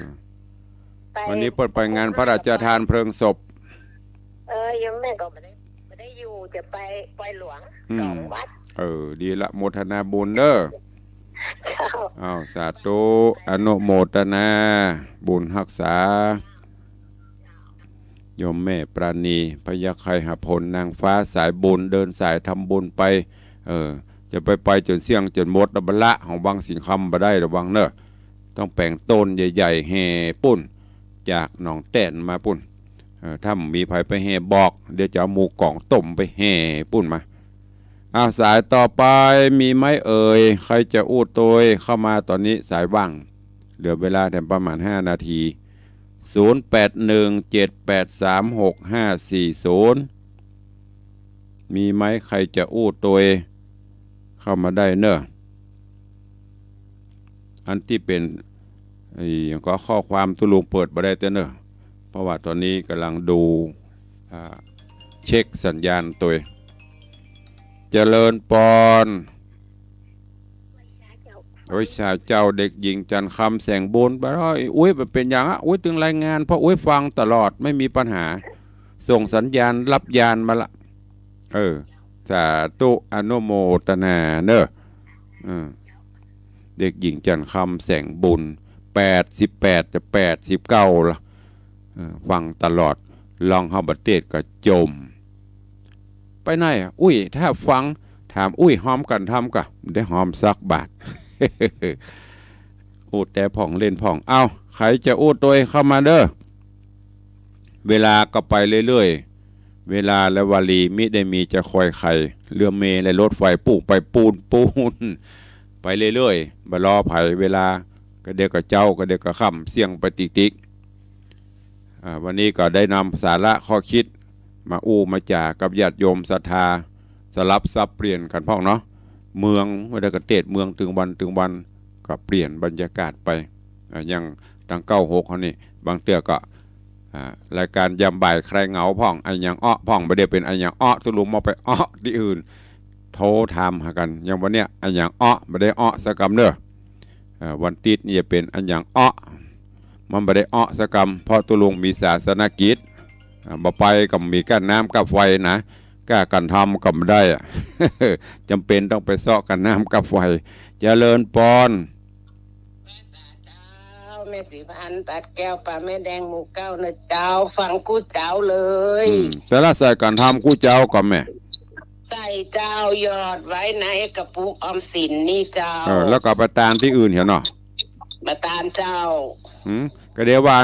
ไป วันนี้เปิ้นไปงานพระราชทานเพลิงศพ เออ โยมแม่ก็บ่ได้ บ่ได้อยู่ จะไปปอยหลวง อืม สองวัด เออ ดีละ โมทนาบุญเน้อ เจ้า อ้าว สาธุ อนุโมทนาบุญฮักษา โยมแม่ปราณี พญาไคหผล นางฟ้าสายบุญ เดินสายทำบุญไป เออ จะไป ไปจ๋นเสี้ยงจ๋นหมด ละบ่ละ ของวังสิงห์คำบ่ได้ ระวังเน้อ ต้องแป๋งโตนใหญ่ๆ แห่ปุ้น จากหนองแต้นมาปุ้น เออ ถ้ามีใผไปแห่บอก เดี๋ยวจะเอาหมู่ก๋องต้มไปแห่ปุ้นมา อ้าว สายต่อไปมีไหมเอ่ย ใครจะอู้ตวย เข้ามาต๋อนนี้สายว่าง เหลือเวลาแถมประมาณห้านาที ศูนย์แปดหนึ่ง เจ็ดแปดสาม หกห้าสี่ศูนย์ มีไหม ใครจะอู้ตวย เข้ามาได้เน้อ อันตี้เป๋น ไอ้หยังก็ ข้อความตุ๊ลุงเปิดบ่ได้เตื้อเน้อ เพราะว่าต๋อนนี้ก๋ำลังดู อ่า เช็คสัญญาณตวย เจริญปอน โอ้ย สาเจ้า เด็กหญิงจันทร์คำแสงบุญ บ่าดาย อุ๊ย มันเป๋นหยังอะ อุ๊ย ตึงรายงาน เพราะอุ๊ยฟังตลอด ไม่มีปัญหา ส่งสัญญาณรับญาณมาละ เออ สาธุ อนุโมทนาเน้อ อืม เด็กหญิงจันทร์คำแสงบุญ แปดสิบแปด จะแปดสิบเก้าละ เออ ฟังตลอด ร้องเฮาบ่เตศก็จม ไปไหน อุ้ย ถ้าฟัง ถาม อุ้ย ฮอมกั๋นทำก่ะ บ่ได้ฮอมสักบาท อู้แต๊พ่องเล่นพ่อง เอ้า ใผจะอู้ตวยเข้ามาเน่อ เวลาก็ไปเรื่อยๆ เวลาและวารีมิได้มีจะคอยใคร่ เรือเมล์และรถไฟปู้ไปปูนปูน ไปเรื่อยๆ บ่รอใผ เวลาก็เดี๋ยวก็เจ๊าก็เดี๋ยวก็ค่ำ เสี้ยงไปติ๊กๆ อ่า วันนี้ก็ได้นำสาระข้อคิดมาอู้มาจ๋ากับญาติโยมศรัทธา สลับสับเปลี่ยนกั๋นพ่องเนาะ เมือง บ่าแต่ประเทศเมือง ตึงวันตึงวันก็เปลี่ยนบรรยากาศไป อ่า อย่างตังเก้าหกเฮานี่ บางเตื้อก็ อ่า รายการยามบ่ายคลายเหงาพ่อง อะหยังเอ้อพ่อง บ่ได้เป๋นอะหยังเอ้อ ตุ๊ลุงบ่ไปเอ้อตี้อื่น โทรถามหากั๋น อย่างวันเนี้ย อะหยังเอ้อ บ่ได้เอ้อสักกำเน่อ อ่า วันติ๊ดนี่จะเป๋นอะหยังเอ้อ มันบ่ได้เอ้อสักกำ เพราะตุ๊ลุงมีศาสนกิจ อ่า บ่ไปก็บ่มีก้าน้ำก้าไฟนะ ก้ากั๋นทำก็บ่ได้อะ จ๋ำเป๋นต้องไปเซาะก้าน้ำก้าไฟ เจริญปอน เจ้า แม่ศรีพันธุ์ ตัดแก้ว ปาแม่แดง หมู่เก้า นะเจ้า ฟังกู้เจ๊าเลย อืม แต่ละใส่ก้าทำกู้เจ๊าก่อแม่ ใส่เจ้า หยอดไว้ในกระปุกออมสินนี่เจ้า เออ แล้วก็ไปตานตี้อื่นเหียเนาะ ไปตานเจ้า อืม ก็เดี๋ยวว่า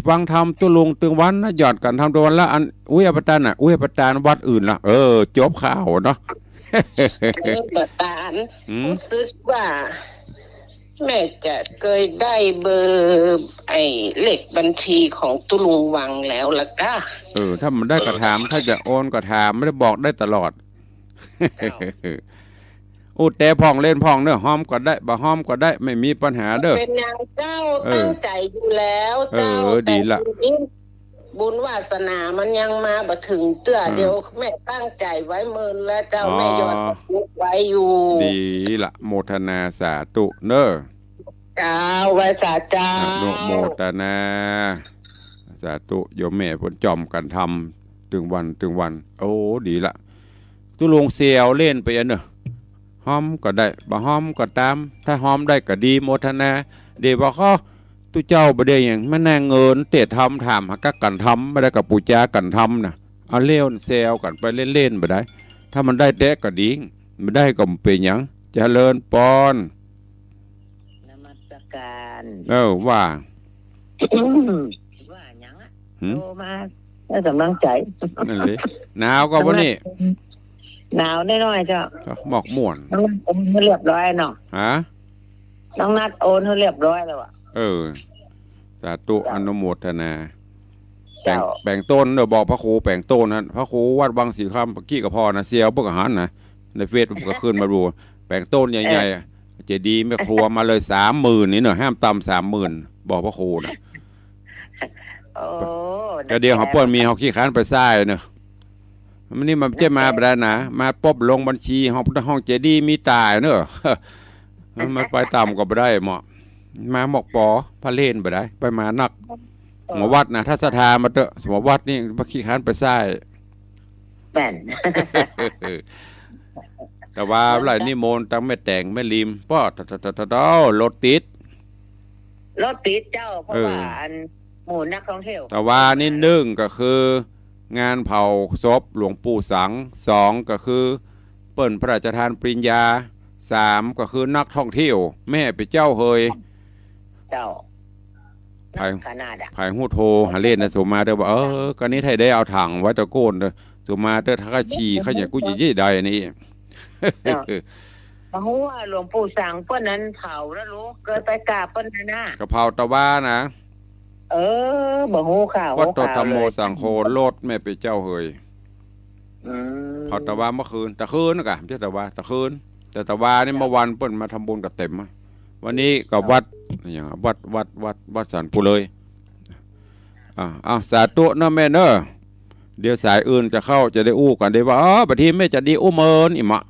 ฟังธรรมตุ๊ลุงตึงวันนะ หยอดก้าทำตึงวันละอัน อุ๊ย เอาไปตานน่ะ อุ๊ย เอาไปตานวัดอื่นละ เออ จบข่าวเนาะ เออ ไปตาน อืม รู้สึกว่า แม่จะเกยได้เบอร์ไอ้เลขบัญชีของตุ๊ลุงวังแล้วละก้า เออ ถ้ามันได้ก็ถาม ถ้าจะโอนก็ถาม บ่ได้บอกได้ตลอด เจ้า อู้แต่พ่องเล่นพ่องเน่อ ฮอมก็ได้ บ่ฮอมก็ได้ ไม่มีปัญหาเน่อ เป๋นหยังเจ้า เออ ตั้งใจ๋อยู่แล้วเจ้า เออ ดีละ แต่บุญนี้ บุญวาสนามันยังมาบ่เถิงเตื้อ อืม เดี๋ยวแม่ตั้งใจ๋ไว้เมินแล้วเจ้า อ๋อ แม่หยอดไว้อยู่ ดีละ โมทนาสาธุเน่อ เจ้า ไหว้สาเจ้า อนุโมทนา สาธุ โยมแม่เปิ้นจ้อมกั๋นทำตึงวันตึงวัน โอ้ ดีละ ตุ๊ลุงเสี่ยวเล่นไปอันเน่อ ฮอมก็ได้ บ่ฮอมก็ตาม ถ้าฮอมได้ก็ดี โมทนา เดี๋ยวว่าเขา ตุ๊เจ้าบ่ได้หยัง มานั่งเงินเตะทำ ถามหากั๋นทำ บ่ได้ก็ปู๋จากั๋นทำน่ะ เอาเล่นแซวกั๋นไปเล่นๆ บ่ได้ ถ้ามันได้แต๊ก็ดี บ่ได้ก็บ่เป๋นหยัง เจริญปอน นมัสการ เออ ว่า ว่าหยังอะ หืม โทรมาให้ก๋ำลังใจ๋ นั่นเลย หนาวก่อบ่นี่ หนาวน้อยๆ เจ้า หมอกม่วน น้องนัดโอนหื้อเรียบร้อยเนาะ ฮะ น้องนัดโอนหื้อเรียบร้อยแล้วอะ เออ สาธุ เจ้า อนุโมทนา แป๋ง เจ้า แป๋งต้นเน่อ บอกพระครูแป๋งต้นนั้น พระครูวัดวังสีคำ เมื่อกี้ก็ผ่อนะ เสี่ยวเปิ้นก็หันนะ ในเฟซก็ขึ้นมาดู แป๋งต้นใหญ่ๆ เออ เจดีย์แม่ครัวมาเลย สามหมื่น นี่เน่อ ห้ามต่ำ สามหมื่น บอกพระครูน่ะ โอ้ ก็เดี๋ยวเฮาเปิ้นมี เฮาขี้คร้านไปสร้างเน่อ มันนี่มันจะมาบ่ได้นะ มาปุ๊บลงบัญชี ห้องพุทธ ห้องเจดีย์มีต๋ายเน่อ มันไปต่ำก็บ่ได้เหมาะ มาหมอกปอ พระเล่นบ่ได้ ไปมานัก เออ หัววัดนะ ถ้าศรัทธามาเต๊อะ หัววัดนี่บ่ขี้คร้านไปสร้าง แม่น แต่ว่าไหลนิมนต์ตังแม่แตงแม่ริม ป้อ โถ่ๆๆๆ รถติด รถติดเจ้า เพราะ เออ ว่าอันหมู่นักท่องเที่ยว แต่ว่านิดนึ่งก็คือ งานเผาศพหลวงปู่สัง สองก็คือ เปิ้นพระราชทานปริญญา สามก็คือนักท่องเที่ยว แม่เป๋นเจ้าเหย เจ้า ผาย นักขนาดอะ ผายฮู้โทรหาเล่นนะ สุมาเต๊อะ ว่า เออ ก็นี่ไทยได้เอาถังไว้ตะโกนเต๊อะ สุมาเต๊อะ ถ้าเขาฉี่เขาอย่างกูจะยี่ได้นี่ เจ้า บ่ฮู้ว่าหลวงปู่สังเปิ้นนั้นเผาแล้วลูก เกยไปกราบเปิ้นนะนะ ก็เผาตะวานะ เออ บ่ฮู้ข่าว วัดโต ฮู้ข่าว ธัมโม เลย สังโฆ รถแม่เป๋นเจ้าเหย อืม เผาตะวาเมื่อคืน ตะคืนน่ะกะ บ่ใจ้ตะวา ตะคืน แต่ตะวานี่ เจ้า เมื่อวันเปิ้นมาทำบุญก็เต็มอะ วันนี้ก็วัด อย่าง วัด วัด วัด วัดสันปูเลย อ่า เอา สาธุเนาะแม่เนาะ เดี๋ยวสายอื่นจะเข้า จะได้อู้กั๋นได้ว่า อ๋อ บางทีแม่จะดีอู้เมินอีกมะ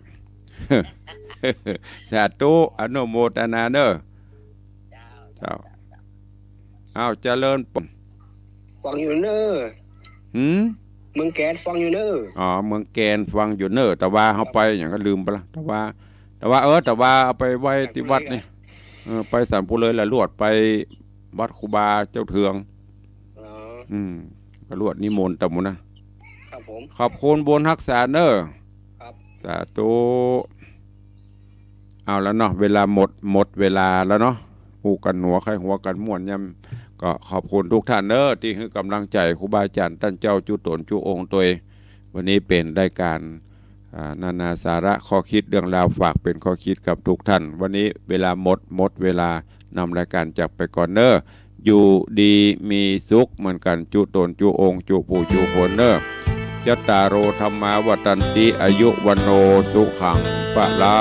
สาธุ อนุโมทนาเนาะ เจ้า เอา เจริญปอน ฟังอยู่เน่อ หืม เมืองแกนฟังอยู่เน่อ อ๋อ เมืองแกนฟังอยู่เน่อ แต่ว่าเฮาไปอย่างก็ลืมไปละ แต่ว่า แต่ว่า เออ แต่ว่าเอาไปไว้ตี้วัดนี่ เออ ไปสันปูเลยละ ลวดไปวัดครูบาเจ้าเทือง อ๋อ อืม ก็ลวดนิมนต์ตะหมู่นะ ค ครับผม ขอบคุณบุญฮักษาเน่อ ครับ สาธุ เอาแล้วเนาะ เวลาหมด หมดเวลาแล้วเนาะ อู้กั๋นหนัว ใค่หัวกั๋นม่วนยำ ก็ขอบคุณทุกท่านเน่อ ตี้หื้อก๋ำลังใจ๋ครูบาอาจ๋ารย์ต้านเจ้าจุ๊ต๋นจุ๊องค์ตวย วันนี้เป๋นรายก๋าน อ่า นานาสาระข้อคิดเรื่องราว ฝากเป๋นข้อคิดกับทุกท่าน วันนี้เวลาหมด หมดเวลา นำรายก๋านจากไปก่อนเน่อ อยู่ดีมีสุขเหมือนกั๋น จุ๊ต๋นจุ๊องค์ จุ๊ปู่จุ๊คนเน่อ จัตตาโร ธัมมา วัฑฒันติ อายุ วัณโณ สุขัง พลัง